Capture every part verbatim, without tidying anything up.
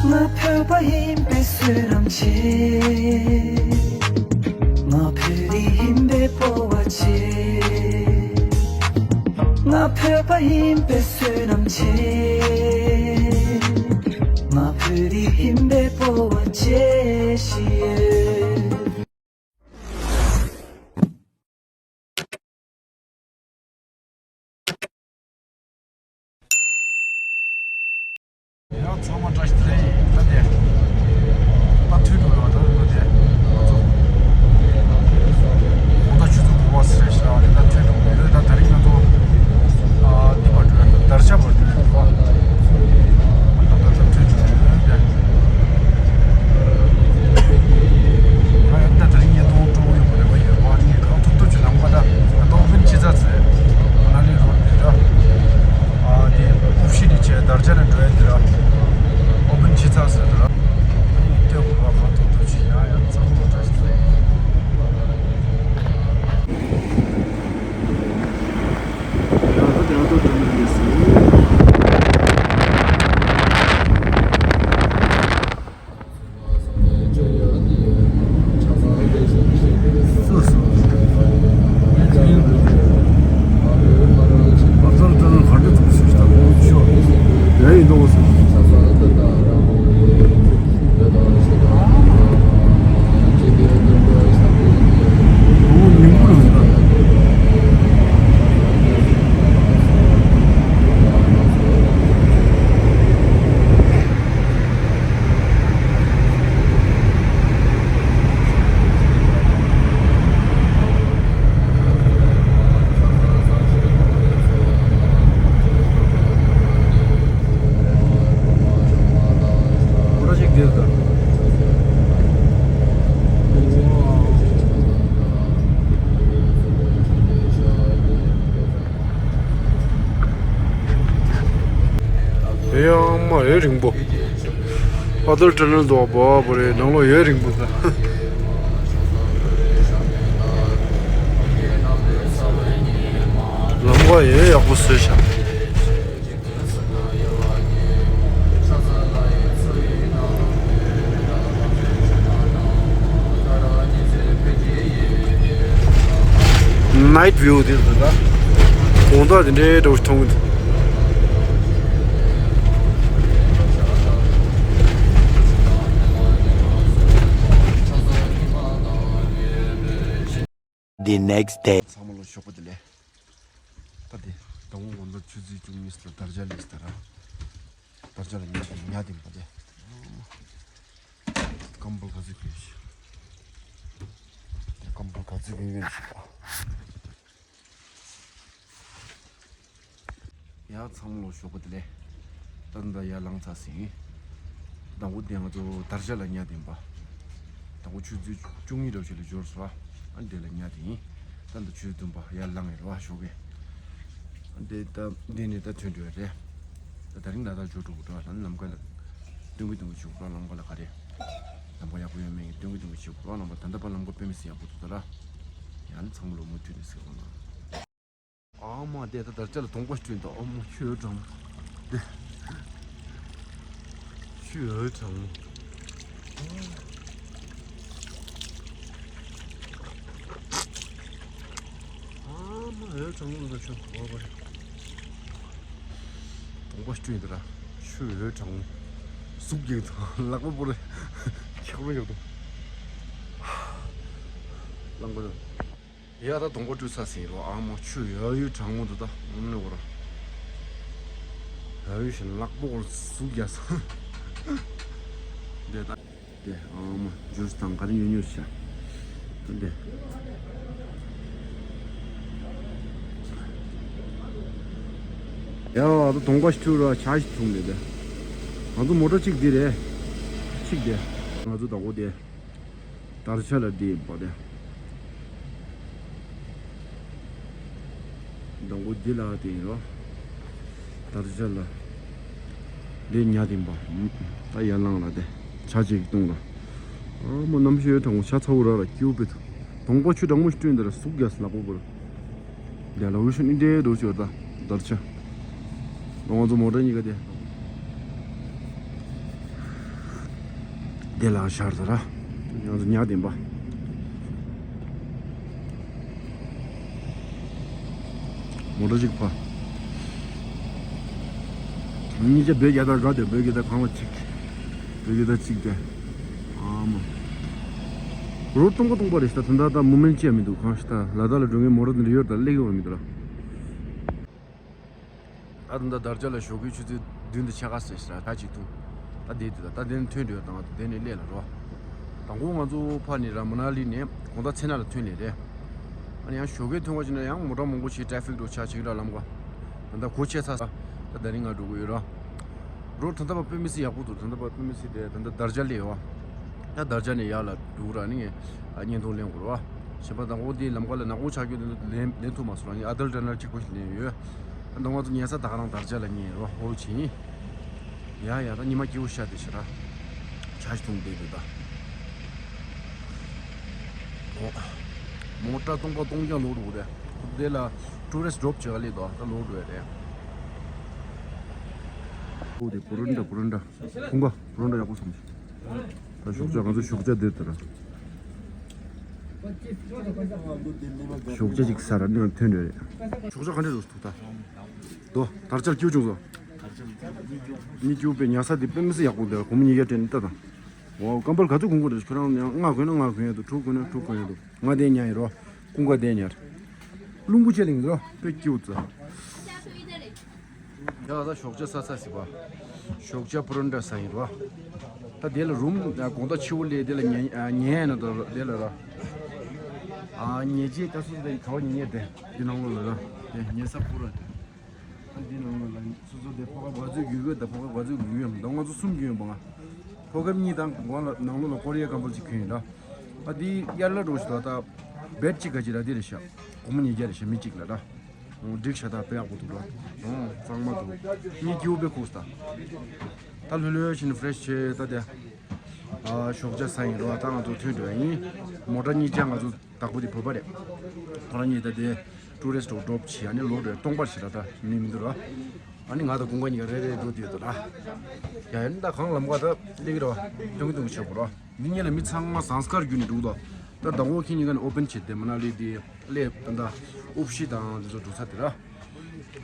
ང་བོད་པ་ཡིན་པའི་བསོད་ནམས་ཆེ། ང་བོད་རིགས་ཡིན་པའི་སྤོབས་པ་ཆེ། ང་བོད་པ་ཡིན་པའི་བསོད་ནམས་ཆེ། ང་བོད་རིགས་ཡིན་པའི་སྤོབས་པ་ཆེ་ཞེས། ཡང་ཚང་མ་བཀྲ་ཤིས་བདེ་ལེགས། ད་དེ་ད་ཐུག་འགྲོ་ཡོད། ད་ད་དེ་ང་ཚོ་དགོང་དག་ཆུ་ཚོད་དགུ་པ་ཟེར་ཞིག་ལ་ད་ཐུག་འགྲོ་ཡོད། ད་དེ་རིང་ང་ཚོ་ཨ་འདི་པར་འགྲོ་ཡོད། དར་ཆ་པར་འགྲོ་ཡོད། ད་ད་ད་ཐུག་འགྲོ་ཡོད། ད་ཡང་ད་དེ་རིང་ཉིན་ཐོ་སྤྲོ་བོ་ཡོད་པ་རེད་པ། ཡོད་པ་ནི་གང་ཐུབ་ཐུབ་ཅིག་ལམ་ཁ་ད་ད་ཨོ་བན་ཆི་ཚ་ཚེ་ཨ་ན་ལི་རོ་འདི་ར། ཨ་དེ་ཨུ་ཤི་ནི་ཆེ་དར་ཆ་ནས་འགྲོ་ཡ་འདི་ར། ཨོ་བན་ཆི་ཚ་ཟེར་འདི་ར། ཨ་ནི་ལྟོས་དགོས་པ་གང་ཐུབ་ཐུབ་ཅིག་ཡང་ཡང་ཚང་མ་བཀྲ་ཤིས་བདེ་ལེགས། ཡང་ད་དེ་ཨ་ཏོ་འགྲོ་ནི་རེད་ཟེར། ཡང་མ་ཡོད་རིང་པོ། ཨ་ཏོ་ཊ་ནལ་དུ་བ་བ་རེད། ནང་ལོགས་ཡོད་རིང་པོ་ད། ལམ་ཁ་ཡོད་ཡག་པོ་བཟོས་ཤག Night view དེ་འདུག་ད། དགོང་དག་དེ་འདྲའི་འདྲ་བོ་མཐོང་གི་འདུག The next day. ཚང་མ་ལ་ཞོགས་པ་བདེ་ལེགས། ད་དེ་དང་པོ་ང་ཚོ་ཆུ་ཚོད་བཅུ་གཉིས་ལ་དར་ཆ་ལས་ད་ར། དར་ཆ་ལ་ཉལ་ཉལ་དེ་མ་དེ། ཀམ་པོ་ག་ཚོད་གྱོན་ཤི། དེ་ཀམ་པོ་ག་ཚོད་གྱོན་ཡོད་ཤི། ཡ་ཚང་མ་ལ་ཞོགས་པ་བདེ་ལེགས། ད་ད་ཡར་ལངས་ཚར་ཟིན། དང་པོ་དེ་ང་ཚོ་དར་ཆ་ལ་ཉལ་དེ་པ། དང་པོ་ཆུ་ཚོད་བཅུ་གཉིས་འདྲ་བྱས་ལ་འབྱོར་སོང་། ཨ་འདྲ་ལ་ཉལ་དེ་ཡིན། ད་ད་ཆུ་ཚོད་བདུན་པ་ཡར་ལངས་ཡིན་ར་བ་ཞོགས་ཀས། ཨ་འདྲ་ད་འདི་ནས་ད་ཐོན་འགྲོ་ཡ་རེད། ད་དེ་རིང་ད་ད་འབྱོར་འགྲོ་གི་འགྲོ་ལ་ལམ་ཁ་ལ། སྟོན་གི་སྟོན་གི་བྱེད་དགོས་ར་ལམ་ཁ་ལ་ག་རེ། ལམ་ཁ་ཡག་པོ་ཡོད་མེད་སྟོན་གི་སྟོན་གི་བྱེད་དགོས་ར་ལམ་ཁ་ད་ལྟ་པ་ལམ་ཁ་དཔེ་མི་སྲིད་ཡག་པོ་འདུག་ད་ར། ཡང་ཚང་མ་ལོ་མུ་མཐུད་ནས་ཟེར་བ་ན། ཨ་མ་དེ་ད་དར་ཆ་ལ་གདོང་པ་བསྐྲུན་ད། ཨ་མ་ཆུ་ཡོད་གྲང་མོ། དེ་ཆུ་ཡོད་གྲང་མོ། ཨ་མ་ཡོད་གྲང་མོ་ད་ཆུ་བ་བ་རེད། གདོང་པ་བསྐྲུན་ད་ར་ཆུ་ཡོད་གྲང་མོ། ཟུག་རྒྱག་ད་ལག་པ་པོ་རེད། ཁྱག་རོ་ཡོད་དོ། ལང་པ་དང་། ཡ་ད་གདོང་པ་བཀྲུས་ཚར་ཟིན་རོ། ཨ་མ་ཆུ་ཡ་ཡུ་གྲང་མོ་འདུག་ད། ཨུམ་ནི་བོར། ཡ་ཡུ་ཞིག་ལག་པོ་བོར་ཟུག་རྒྱག་སོང་། འདི་ད། འདི་ཨ་མ་ཇུས་དང་ག་རེ་ཉོ་ཉོ་བྱ། འདི། ཡ་ད་གདོང་པ་ཞིག་བཀྲུས་རོ། ཆ་ཞིག་བྱུང་འདི་ད། ང་ཚོ་མོ་ཊ་གཅིག་འདི་རེད། གཅིག་འདི། ང་ཚོ་དང་པོ་འདི། དར་ཆ་ལ་འདི་ཡིན་པ་དེ། དང་པོ་འདི་ལ་དེ་ཡིན་རོ། དར་ཆ་ལ། འདི་ཉ་དེ་ཡིན་པ། ད་ཡར་ལངས་ལ་དེ། ཆ་གཅིག་གཏོང་ལ། ཨ་མ་གནམ་གཤིས་ཡོད་དྲང་མོ་ཆ་ཚ་བོ་ར་ལ་སྐྱིད་པོ་དུ། གདོང་པ་ཆུ་གྲང་མོ་ཞིག་བསྐྲུན་དེ་ར་ཟུག་རྒྱག་ལག་པ་བོར། དེ་ལ་འུ་ཤོ་ནི་འདྲེ་འགྲོ་ཆོག་ད། དར་ཆ། ང་ཚོ་མོ་ཊ་གཉིས་ཀ་དེ། དེ་ལ་ཤར་ཟེར་ར། ང་ཚོ་ཉག་ལྡན་པ། མོ་ཊ་གཅིག་ཕ། གཉིས་ཆ་བོད་རྒྱལ་དར་དགའ་དེ་བོད་རྒྱལ་དར་གང་ལ་གཅིག་བོད་རྒྱལ་དར་གཅིག་དེ། ཨ་མ། རོ་སྟོང་པ་སྟོང་པ་རེད་ཤག་ད་ད་ད་མུ་མེན་ཅི་ཡང་མི་འདུག་གང་ཤི་ད་ལ་དྭགས་ལ་འགྲོ་མཁན་མོ་ཊ་འདི་འདྲ་ཡོད་ད་སླེབས་ཀྱི་ཡོད་མི་འདུག་ར། ད་ད་ད་དར་ཆ་ལ་ཞོགས་ཀའི་ཆུ་ཚོད་བདུན་དང་ཕྱེད་ཀ་ཟེར་ཤག་ད་གཅིག་ཐུང་། ད་དེ་དུས་ད་ད་དེ་ནས་ཐོན་འགྲོ་དང་དེ་ནས་སླེབས་ལ་རོ། དང་པོ་ང་ཚོ་ཕ་ནས་ར་མ་ན་ལི་ནས་དགོང་དག་ཚེ་ན་ལ་ཐོན་ལེ་རེད། ཨ་ནི་ཡང་ཞོགས་ཀའི་ཐོན་པ་ཅིག་ན་ཡང་མོ་ཊ་མང་པོ་ཞིག་ཊེ་ཕིག་འགྲོ་ཆ་ཅིག་ར་ལམ་ཀ་ད་ད་གོ་ཆེ་ས་ས་ད་ད་རིང་ང་འགྲོ་གི་ཡོད་ར། རོ་ད་ལྟ་བ་དཔེ་མི་སྲིད་ཡག་པོ་འདུག་ད་ལྟ་བ་དཔེ་མི་སྲིད་དེ་ད་ལྟ་དར་ཆ་སླེབས་ཡོད། ད་དར་ཆ་ནས་ཡར་ལ་འགྲོ་ར་ནི་ངས་བརྙན་ཐུང་ལེན་དགོས་ར། གཞན་པ་དང་པོ་དེའི་ལམ་ཁ་ལ་ནག་པོ་ཆགས་རྒྱུ་དེ་ཚོ་ལེན་ལེན་ཐུབ་མ་སོང་ར་ངས་ཨ་དལ་ཏྲ་ནལ་གཅིག་པོ་ཞིག་ལེན་ཡོད། ད་ང་ཚོ་ཉལ་ས་ད་ག་རང་དར་ཆ་ལ་ཉལ་རོ་ཧོ་ཕྱིན། ཡ་ཡ་ད་ཉི་མ་སྐྱིད་པོ་ཤར་དེ་ཤི་ར། ཇ་ཞིག་འཐུང་བསྡད་འདུག་ད། ཨོ། མོ་ཊ་སྟོང་པ་སྟོང་རྐྱང་ལོག་འགྲོ་གི་རེད། དེ་ལ་ཊུ་རི་སི་ཊི་ཌོབ་བྱེད་ག་སླེབས་འདུག་ད་ལོག་འགྲོ་ཡ་རེད། ཨོ་དེ་བུ་རན་འདྲ་བུ་རན་འདྲ། ཁོང་ག་བུ་རན་འདྲ་ཡག་པོ་བསམ་ཤག་ད་ཞོགས་ཇ་ང་ཚོ་ཞོགས་ཇ་འདིར་དེ་ར། ཞོགས་ཇ་ཅིག་ཟ་ར་ནི་ཐོན་འདྲ་རེད། ཞོགས་ཇ་ག་འདྲ་རུ་ཐུག་ད། དོ་དར་ཆ་སྐྱིད་བྱུང་སོ། མི་སྐྱིད་པའི་ཉལ་ས་དེ་དཔེ་མི་སྲིད་ཡག་པོ་འདུག་སྒོར་མོ་ཉིས་བརྒྱ་སྤྲད་ནས་ལྟ་དང་། འོ་ཀམ་པལ་ག་ཚོད་གོན་དགོས་རེད། ཁྱོད་རང་ཡང་ལྔ་གོན་ན་ལྔ་གོན་ཡ་འདུག་དྲུག་གོན་ན་དྲུག་གོན་ཡ་འདུག་ང་དེ་ཉལ་ཡིན་རོ། ཀུན་དགའ་དེ་ཉལ། རླུང་བུ་ཆེ་ལིང་རོ་དཔེ་སྐྱིད་པོ་ཙི། ཡ་ད་ཞོགས་ཇ་ཟ་ས་ཟིག་པ། ཞོགས་ཇ་པུ་རོན་འདྲ་ཟ་ཡིན་རོ། ད་དེ་ལ་རུམ་དགོང་དག་ཕྱི་པོ་ལས་དེ་ལ་ཉལ་ཉལ་ཡ་ན་ད་དེ་ལ་རོ། ཨ་ཉལ་ཆས་ད་སུ་དེ་ག་བ་ཉལ་ཉལ་དེ་དེ་ནང་ལོགས་ལ་རོ། དེ་ཉལ་ས་ཕུ་ར་དེ། ཨ་འདི་ནང་ལ་སོ་སོ་དེ་ཕོ་ཁ་བ་ཚོས་རྒྱུས་ཡོད་དང་ཕོ་ཁ་བ་ཚོས་རྒྱུས་ཡོད་མི་འདུག་ང་ཚོ་གསུམ་རྒྱུས་ཡོད་པ་ང་། ཕོ་ཁ་གཉིས་དང་གོང་ལ་ནང་ལོགས་ལ་ཀོ་རི་ཡ་ཀམ་པལ་གཅིག་གྱོན་ཡིན་ལ། ཨ་འདི་དབྱར་ལ་འགྲོ་ཞིག་ལ་ད་བེད་གཅིག་ག་གཅིག་ར་འདི་རེད་ཤག་སྒོར་མོ་ཉིས་བརྒྱ་རེད་ཤག་མི་གཅིག་ལ་ར། འོ་འགྲིག་ཤག་ད་དཔེ་ཡག་པོ་འདུག་ར། འོ་གཙང་མ་འདུག་གཉིད་སྐྱིད་པོ་དཔེ་ཁུག་ད། ད་ལྷོད་ལྷོད་བྱས་ནས་ཕི་རེ་ཤི་བྱས་ད་དེ། ཨ་ཞོགས་ཇ་ཟ་ཡིན་རོ། ད་ང་ཚོ་ཐོན་འགྲོ་ཡ་ཡིན། མོ་ཊ་གཉིས་ཆ་ང་ཚོ་བདག་པོ་དེ་བོད་པ་རེད། ཁོ་རང་གཉིས་ད་དེ་ཊུ་རི་སི་ཊི་ཌོབ་བྱས་ཨ་ནི་ལོག་འགྲོ་ཡ་སྟོང་པར་བྱེད་ར་ད་མི་མི་འདུག་ར། ཨ་ནི་ང་དང་ཀུན་དགའ་གཉིས་ཀ་རེ་རེ་འགྲོ་དུས་ད་ར། ཡ་ཡ་ནི་ད་གང་ལམ་ཁ་ད་སླེབས་ཀྱི་ར་བ་སྟོང་གི་སྟོང་གི་བྱེད་དགོས་ར། འདི་གཉིས་ལ་མི་ཚང་མ་ཟངས་དཀར་བརྒྱུད་ནས་འགྲོ་གི་འདུག་ད་ཟླ་འགོ་ཁྱེད་གཉིས་ཀ་ནས་ཨོ་པན་བྱེད་དེ་མ་ན་ལི་དེ་སླེབས་ད་ད་ཨུབ་ཤི་དང་དེ་ཚོ་འགྲོ་ས་དེ་ར།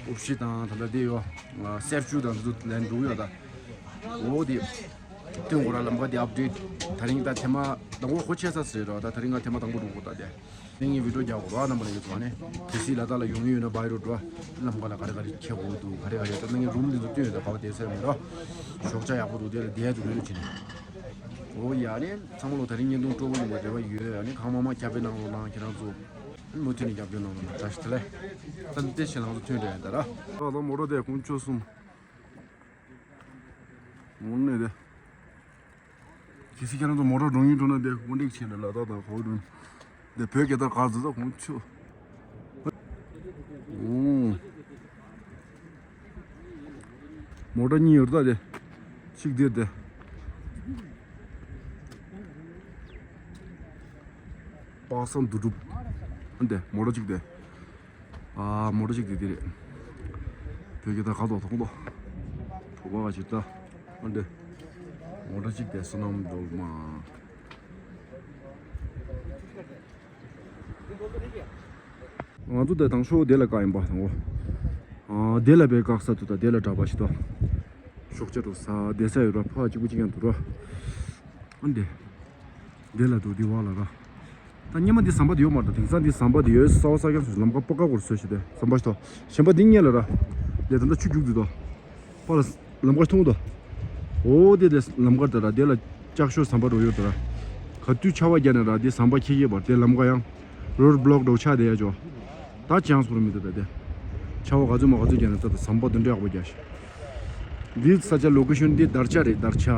ཨུབ་ཤི་དང་ད་ལྟ་དེ་ཡོ། སེར་ཆུ་དང་དེ་ཚོ་ལན་འགྲོ་ཡོད་ད། འོ་དེ། སྟོན་དགོས་ར་ལམ་ཁ་དེ་ཨབ་ཌེཊ། ད་རིང་ད་ཐེངས་མ་དང་པོ་ཧོ་ཆེ་ས་ཟེར་ར་ད་ད་རིང་ང་ཐེངས་མ་དང་པོ་འགྲོ་དགོས་ད་དེ། དེ་ངས་བི་ཌིའོ་རྒྱག་དགོས་ར་རྣམ་པ་ལ་ཡོད་དོ་ནས། གལ་སྲིད་ལ་དྭགས་ལ་ཡོང་ཡོད་ན་བའི་རོ་འགྲོ། ལམ་ཁ་ལ་ག་རེ་ག་རེ་འཁྱེར་དགོས་འདུག་ག་རེ་ག་རེ་ད་ནང་གི་རུམ་འདི་ཚོ་སྟོན་ཡོད་ད་ག་བ་དེ་ཟེར་མེད་ར། ཞོགས་ཇ་ཡག་པོ་འདུག་དེ་ལ་བསྡད་འདུག་ལོས་ལོས་བྱེད་ནས། འོ་ཡ་ནི་ཚང་མ་ལོ་ད་རིང་བརྙན་ཐུང་སྤྲོ་པོ་ཡོང་བའི་རེ་བ་ཡོད། ཨ་ནི་གང་མང་མང་རྒྱབ་སྐྱོར་གནང་རོགས་གནང་ཁྱེད་རང་ཚོ། མུ་མཐུད་ནས་རྒྱབ་སྐྱོར་གནང་རོགས་གནང་། བཀྲ་ཤིས་བདེ་ལེགས། ད་འདི་ཕྱིན་ལང་ཚོ་ཐོན་འདྲ་ཡིན་ད་ར། ཨ་ད་མོ་ཊ་དེ་དཀོན་མཆོག་གསུམ། འོང་ནས་དེ། གལ་སྲིད་ཁྱེད་རང་ཚོ་མོ་ཊ་འགྲོ་ཡིན་འགྲོ་ན་དེ་དབུ་འདེགས་བྱས་ནས་ལ་དྭགས་དང་གོ་འགྲོ། དེ་བོད་རྒྱལ་དར་ག་ཚོད་ཚོད་དཀོན་མཆོག་འོང་། མོ་ཊ་གཉིས་ཡོད་ད་དེ། གཅིག་དེ་དེ། པ་སངས་དུ་གྲུབ། ཨ་འདི་མོ་ཊ་གཅིག་དེ། ཨ་མོ་ཊ་གཅིག་དེ་དེ་རེད། བོད་ཀྱི་ད་ག་ཐོག་ཐོག་ཐོག་བོད་པ་ག་ཅིག་ད། ཨ་འདི། མོ་ཊ་གཅིག་དེ་བསོད་ནམས་སྒྲོལ་མ། ང་ཚོ་དེ་དང་ཤོག་དེ་ལ་བཀག་ཡིན་པ་དང་གོ། ཨ་དེ་ལ་བའི་བཀག་ས་དུ་ད་དེ་ལ་གྲྭ་པ་ཞིག་ཏུ། ཤོག་ཆ་རུ་ས་བསྡད་ས་ཡོད་ར་ཕ་གཅིག་པུ་གཅིག་ཀྱང་འདུག་ར། ཨ་འདི། དེ་ལ་འདུག་འདི་བ་ལ་ར། ད་སྙེ་མ་འདི་ཟམ་པ་འདི་ཡོད་མ་རེད་ད། དེང་སང་འདི་ཟམ་པ་འདི་ཡོད་ས་བ་ས་ཀྱང་སུ་ལམ་ཁ་པོ་ཀ་གོར་སོས་ཤི་དེ་ཟམ་པ་ཞིག་ཏུ། གཞན་པ་འདི་སྙེ་ལ་ར། དེ་ད་ལྟ་ཆུ་རྒྱུག་འདུག་ད། པ་ལ། ལམ་ཁ་མཐོང་དོ། འོ་དེ་དེ་ལམ་ཁར་དེ་ར་དེ་ལ་ལྕགས་ཤོག་ཟམ་པ་འགྲོ་ཡོད་དོ་ར། ག་དུས་ཆར་པ་བརྒྱབ་ན་ར་དེ་ཟམ་པ་ཁྱེར་ཡོད་པར་དེ་ལམ་ཁ་ཡང་། རོཌ་བློག་འགྲོ་ཆགས་བསྡད་ཡ་ཅོ། ད་ཅང་སོར་མི་འདུག་ད་དེ། ཆར་པ་ག་ཚོད་མ་ག་ཚོད་བརྒྱབ་ན་ད་ད་ཟམ་པ་དུ་འདྲ་ཡག་པོ་རྒྱག་ཤག་འདི་ས་ཆ་ལོ་ཀེ་ཤོན་འདི་དར་ཆ་རེད་དར་ཆ།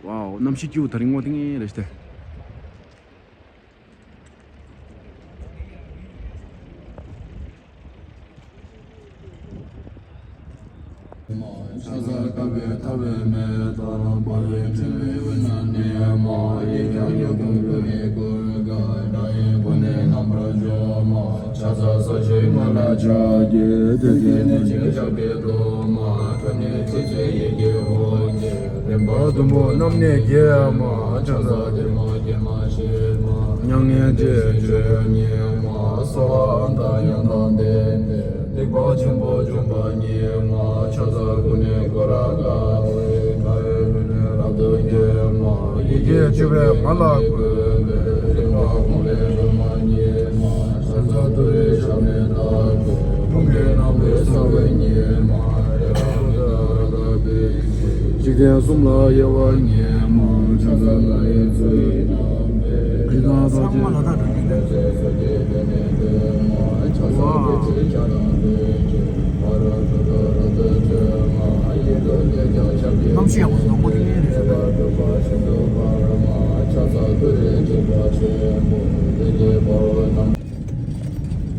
ཝའོ་གནམ་གཤིས་སྐྱིད་པོ་ད་རིང་ངོ་ཐིང་ངེ་རེད་ཤི་ཏེ། པ་ཟླུམ་པོ་རྣམས་ནི་བརྒྱད་མ། ཕྱག་འཚལ་ཏིལ་མ་སྐྱེས་མ་ཕྱེད་མ། མྱ་ངན་འདས་གྲོལ་ཉིད་མ། གསོལ་བ་འདི་ཡང་དམ་པའི་མེ། སྡིག་པ་ཆེན་པོ་འཇོམས་པ་ཉིད་མ། ཕྱག་འཚལ་ཀུན་ནས་བསྐོར་རབ་དཀའ་བའི། ཕ་རོལ་ཏུ་ཕྱིན་པ་རབ་ཏུ་འཇོམས་མ། ཡི་གེ་བཅུ་པའི་མ་ལ་གུས་པས། རིམ་པ་གོང་ལས་སྒྲོལ་མ་ཉིད་མ། ཕྱག་འཚལ་ཏུ་རེའི་ཞབས་ནས་བཏབ་པའི། ཀུན་དགའ་རྣམ་པར་གསལ་བ་ཉིད་མ། རེ་བ་ཀུན་ཏུ་བདག་ལ་ཕུལ། འཇིག་རྟེན་གསུམ་ལ་དབྱེ་བ་ཉིད་མ། ཕྱག་འཚལ་ལྷ་ཡི་མཚན་ཉིད་རྣམས་ཏེ། ཚངས་པ་ལ་དྭགས་འགྲོ་གི་འདུག་གནམ་གཤིས་ཡག་པོ་འདུག་མོ་དེ་རེད།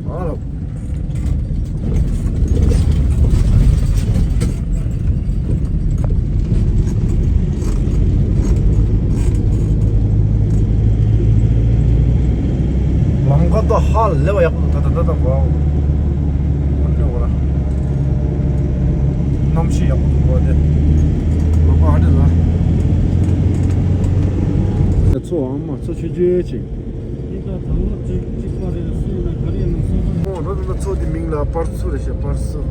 ཨ་རོ། ལམ་ཁ་ད་ཧ་ལས་པ་ཡག་པོ་འདུག་ད་ད་ད་ད་བ། འོ་ནི་འོ་ར། གནམ་གཤིས་ཡག་པོ་འདུག་བ་དེ། ལམ་ཁ་ཧ་ལས་ལ། ཚོ་ཨ་མ་ཚོ་ཆུ་རྒྱུས་ཅིག་འདི་ད་དང་པོ་གཅིག་གཅིག་པ་རེད། སུ་ཡིན་ན་ག་རེ་ཡིན་ན་སོ་སོ། ཨོ་རོ་རོ་ཚོ་དེ་མིང་ལ་པར་ཚུ་རེད་ཤག་པར་ཚུ།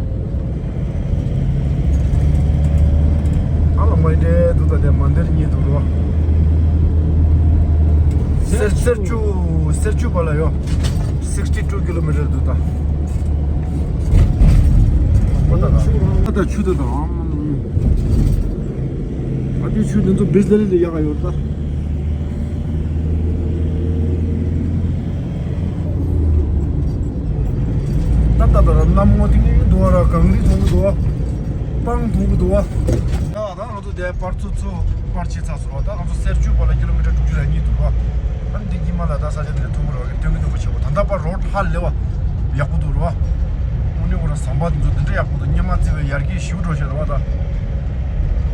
ཨ་ལ་མའི་འདྲེ་འདུག་ད་དེ་མ་འདེར་གཉིས་འདུག་རོ། སེར་སེར་ཆུ་སེར་ཆུ་བ་ལ་ཡོ། sixty two kilometer འདུག་ད། ཨོ་ད་ད་ད་ཆུ་ད་ད། ཨ་དེ་ཆུ་དེ་ཚོ་བིས་ལ་ལི་ལ་ཡག་ཡོད་ད། ད་ད་ད་ད་གནམ་ངོ་དེ་ངའི་འདུག་བ་ར། གངས་རི་མཐོང་གི་འདུག་བ། སྤང་མཐོང་གི་འདུག་བ། ཡ་ད་ང་ཚོ་དེ་པར་ཚུ་ཚུ་པར་བྱེད་ཚར་སོང་བ། ད་ང་ཚོ་སེར་ཆུ་བ་ལ་ཀི་ལོ་མི་ཊར་དྲུག་ཅུ་རེ་གཉིས་འདུག་བ། ཨ་ནི་འདི་ཉི་མ་ལ་ད་ས་ཆ་དེ་ལ་ཐུག་གི་རེད་བ། སྟོན་གི་འདུག་བ། ཆེ་བ་ད་ལྟ་པར་རོ་ཧ་ལས་བ་ཡག་པོ་འདུག་རེད་བ། དངོས་གནས་ཁོ་རང་ཟམ་པ་འདི་ཚོ་འདི་འདྲ་ཡག་པོ་འདུག་སྙེ་མ་བརྩི་བའི་ཡར་རྒྱས་ཞེ་པོ་འགྲོ་བཞིན་རེད་བ་ད།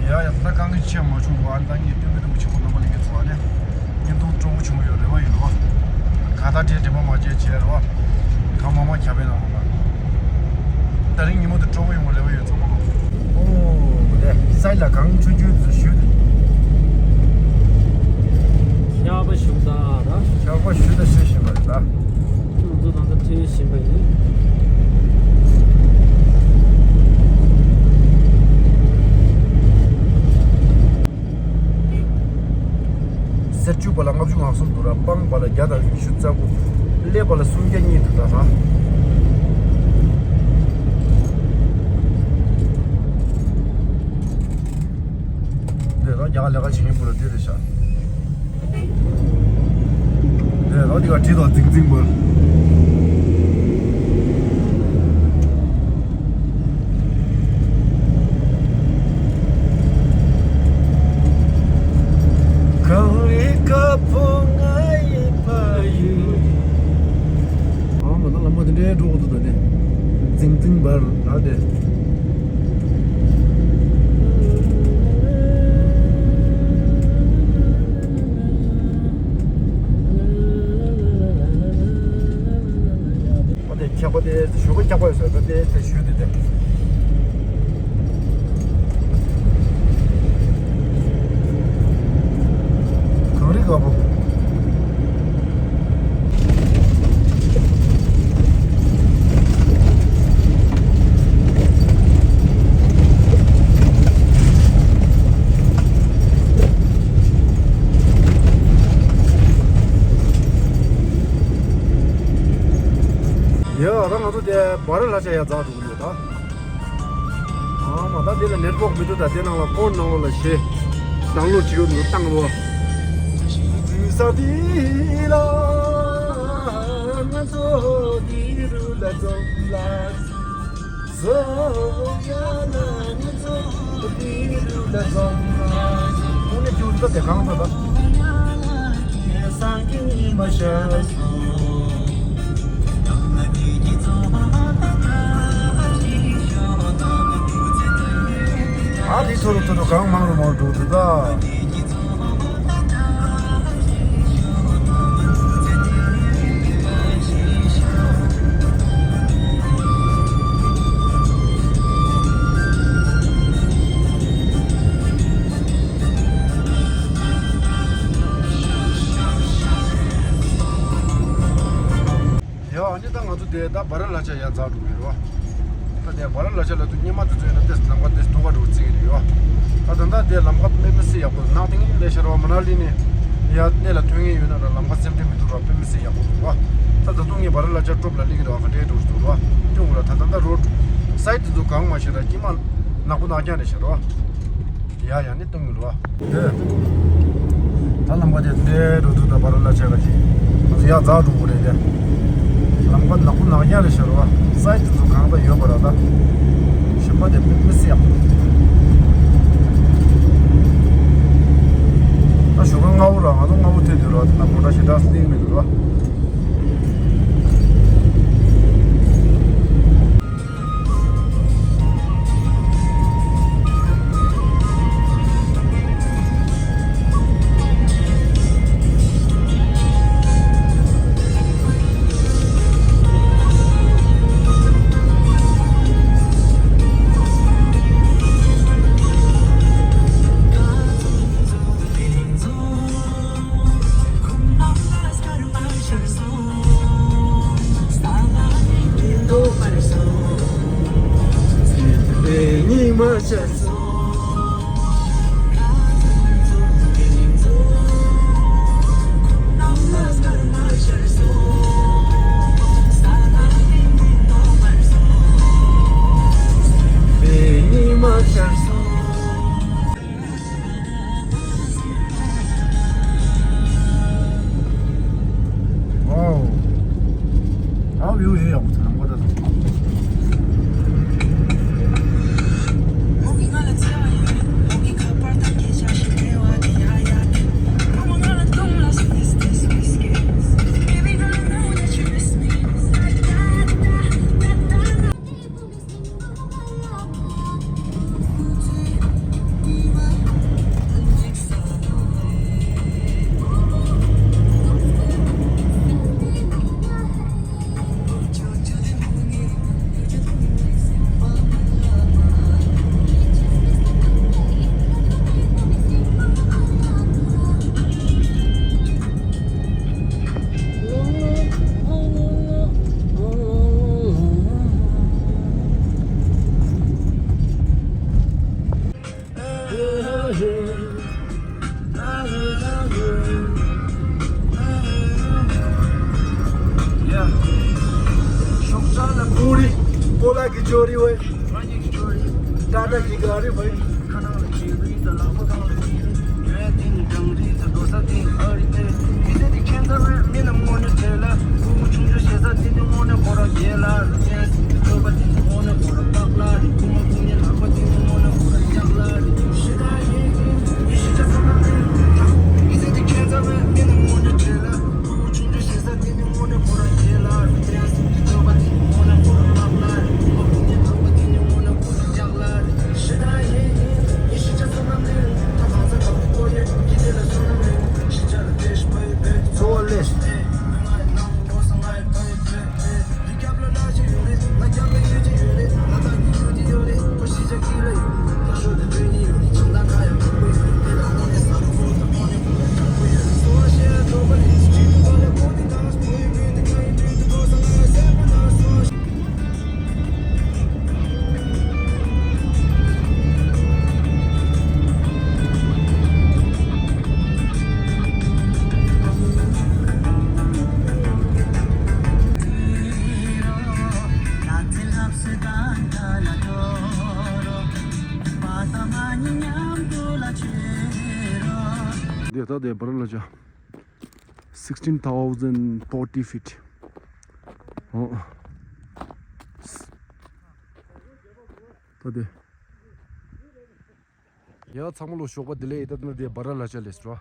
ཡ་ཡ་ད་དཀའ་ངལ་ཆེ་མ་བྱུང་བ། ཨ་ནི་ད་ངས་སྟོན་གི་འདུག་ཆེ་བོ་རྣམ་པ་ལྷན་རྒྱས་ཚོ་ཨ་ནི་བརྙན་ཐུང་སྤྲོ་པོ་བྱུང་ཡོད་རེ་བ་ཡིན་རེད་བ། གང་ལྟར་དྲན་དྲན་པ་མ་བརྗེད་བྱས་རེད་བ། གང་མང་མང་ཁྱབ་པའི་ནང་ལ། ད་རིང་ཉིན་མོ་དེ་སྤྲོ་པོ་ཡོང་བ་རེ་བ་ཡོད་ཚང་མ་ལོ། ཨོ་དེ་སའི་ལ་གངས་ཆུང་ཆུང་དུ་ཞུ། ཤག་པ་ཞུ་ད་ར། ཤག་པ་ཞུ་ད་ཞུ་བཞིན་པ་རེད་ད། ང་ཚོ་ད་ལྟ་ཐོན་བཞིན་པ་ཡིན། སེར་ཆུ་བ་ལ་ལྔ་བཅུ་ང་གསུམ་འདུག་ར། སྤང་བ་ལ་བརྒྱ་དང་ཉི་ཤུ་རྩ་དགུ། ཀླད་པ་ལ་སུམ་བརྒྱ་གཉིས་འདུག་ད་ར། འདི་ར་རྒྱ་གར་ལས་ཀ་བྱེད་མཁན་པོ་ལ་འདི་རེད་ཤག་འདི་ར་འདི་ག་བྲིས་དང་རྫིང་རྫིང་པོ། གངས་རིའི་ཁ་ཕོ་ང་ཡི་ཕ་ཡུལ། ཨ་མ་ད་ལམ་མ་དེ་འདྲའི་འགྲོ་གི་འདུག་ད་དེ། རྫིང་རྫིང་བར་ལ་དེ། ཨ་དེ་ཁྱག་པ་དེ་ཞོགས་པ་ཁྱག་པ་ཡོད་ས་ད་དེ་དེ་ཞུ་དེ་དེ། གངས་རི་དཀར་པོ། ཡ་ད་ང་ཚོ་དེ་སྦ་ར་ལྷ་ཆ་ཡ་འཛེགས་འགྲོ་གི་ཡོད་ད། ཨ་མ་ད་དེ་ལ་ནེཊ་ཝོག་མི་འདུག་ད་དེ་ནང་ལ་ཕོན་ནང་ལོགས་ལ་གཞས་ཌའུན་ལོཌ་བྱེད་ཡོད་འདུག་བཏང་རོགས། ས་དེ་ལ་ང་ཚོ་དེ་རུ་ལ་འཛོམས་ལ། སོ་ཡ་ན་ང་ཚོ་དེ་རུ་ལ་འཛོམས་ལ། དངོས་གནས་ཁྱོད་ད་དེ་གང་ད་ད། ཨ་ནི་ཐོ་རུ་ཐོ་རུ་གང་མང་རུ་མང་རུ་འགྲོ་འདུག་ད། དེ་ད་སྦ་ར་ལ་ཅ་ཡར་འཛེགས་འགྲོ་གི་རེད་བ། ད་དེ་སྦ་ར་ལ་ཅ་ལ་དུ་སྙེ་མ་དུ་ཚོས་ན་དེ་ལམ་ཁ་དེ་སྡུག་ག་འགྲོ་བརྩི་གི་རེད་བ། ད་ད་ད་དེ་ལམ་ཁ་དཔེ་མི་སྲིད་ཡག་པོ་ནང་དེ་ངས་ལས་ཤར་བ་མ་ན་ལི་ནས་ཡར་གནས་ལ་ཐོན་མཁན་ཡོད་ན་ར་ལམ་ཁ་སེམས་ཁྲལ་མི་འདུག་ར། དཔེ་མི་སྲིད་ཡག་པོ་འདུག་བ། ད་ད་དུང་ངས་སྦ་ར་ལ་ཅ་ཊོབ་ལ་སླེབས་ཀྱི་རེད་བ། ག་འདྲས་འགྲོ་འདུག་ར། ཁྱོད་ངོ་ལ་ད་ད་ད་རོ་སའིཌ་དེ་ཚོ་གང་མ་ཤེས་ར་སྐྱིད་མ་ནག་པོ་ནག་རྐྱང་རེད་ཤག་ར། ཡ་ཡ་ནི་གཏོང་གི་རེད་བ། དེ། ད་ལམ་ཁ་དེ་དེ་འགྲོ་དུས་ད་སྦ་ར་ལ་ཅ་ག་ཅིག་ང་ཚོ་ཡར་འཛེགས་འགྲོ་དགོས་རེད་དེ། ལམ་ཁ་ནག་པོ་ནག་རྐྱང་རེད་ཤག་ར་བ། སའིཌ་དེ་ཚོ་གང་ད་ཡོད་པ་ར་ད། ཞིམ་པ་དེ་དཔེ་མི་སྲིད་ཡག་པོ། ད་ཞོགས་པ་སྔ་པོ་ར། ང་ཚོ་སྔ་པོ་ཐོན་དུས་ར་དེ་ན་མོ་ཊ་ཞེ་དྲག་སླེབས་མི་འདུག་ར། Wow. How you here? पूरी पोला की जोड़ी हुए, टाटा की गाड़ी भाई। འདི་ལྟ་སྟེ་སྦ་ར་ལ་ཅ། Sixteen thousand forty feet. ཨོ། ད་དེ། ཡ་ཚང་མ་ལོ་ཞོགས་པ་བདེ་ལེགས། ད་ནི་དེ་སྦ་ར་ལ་ཅ་སླེབས་སོང་།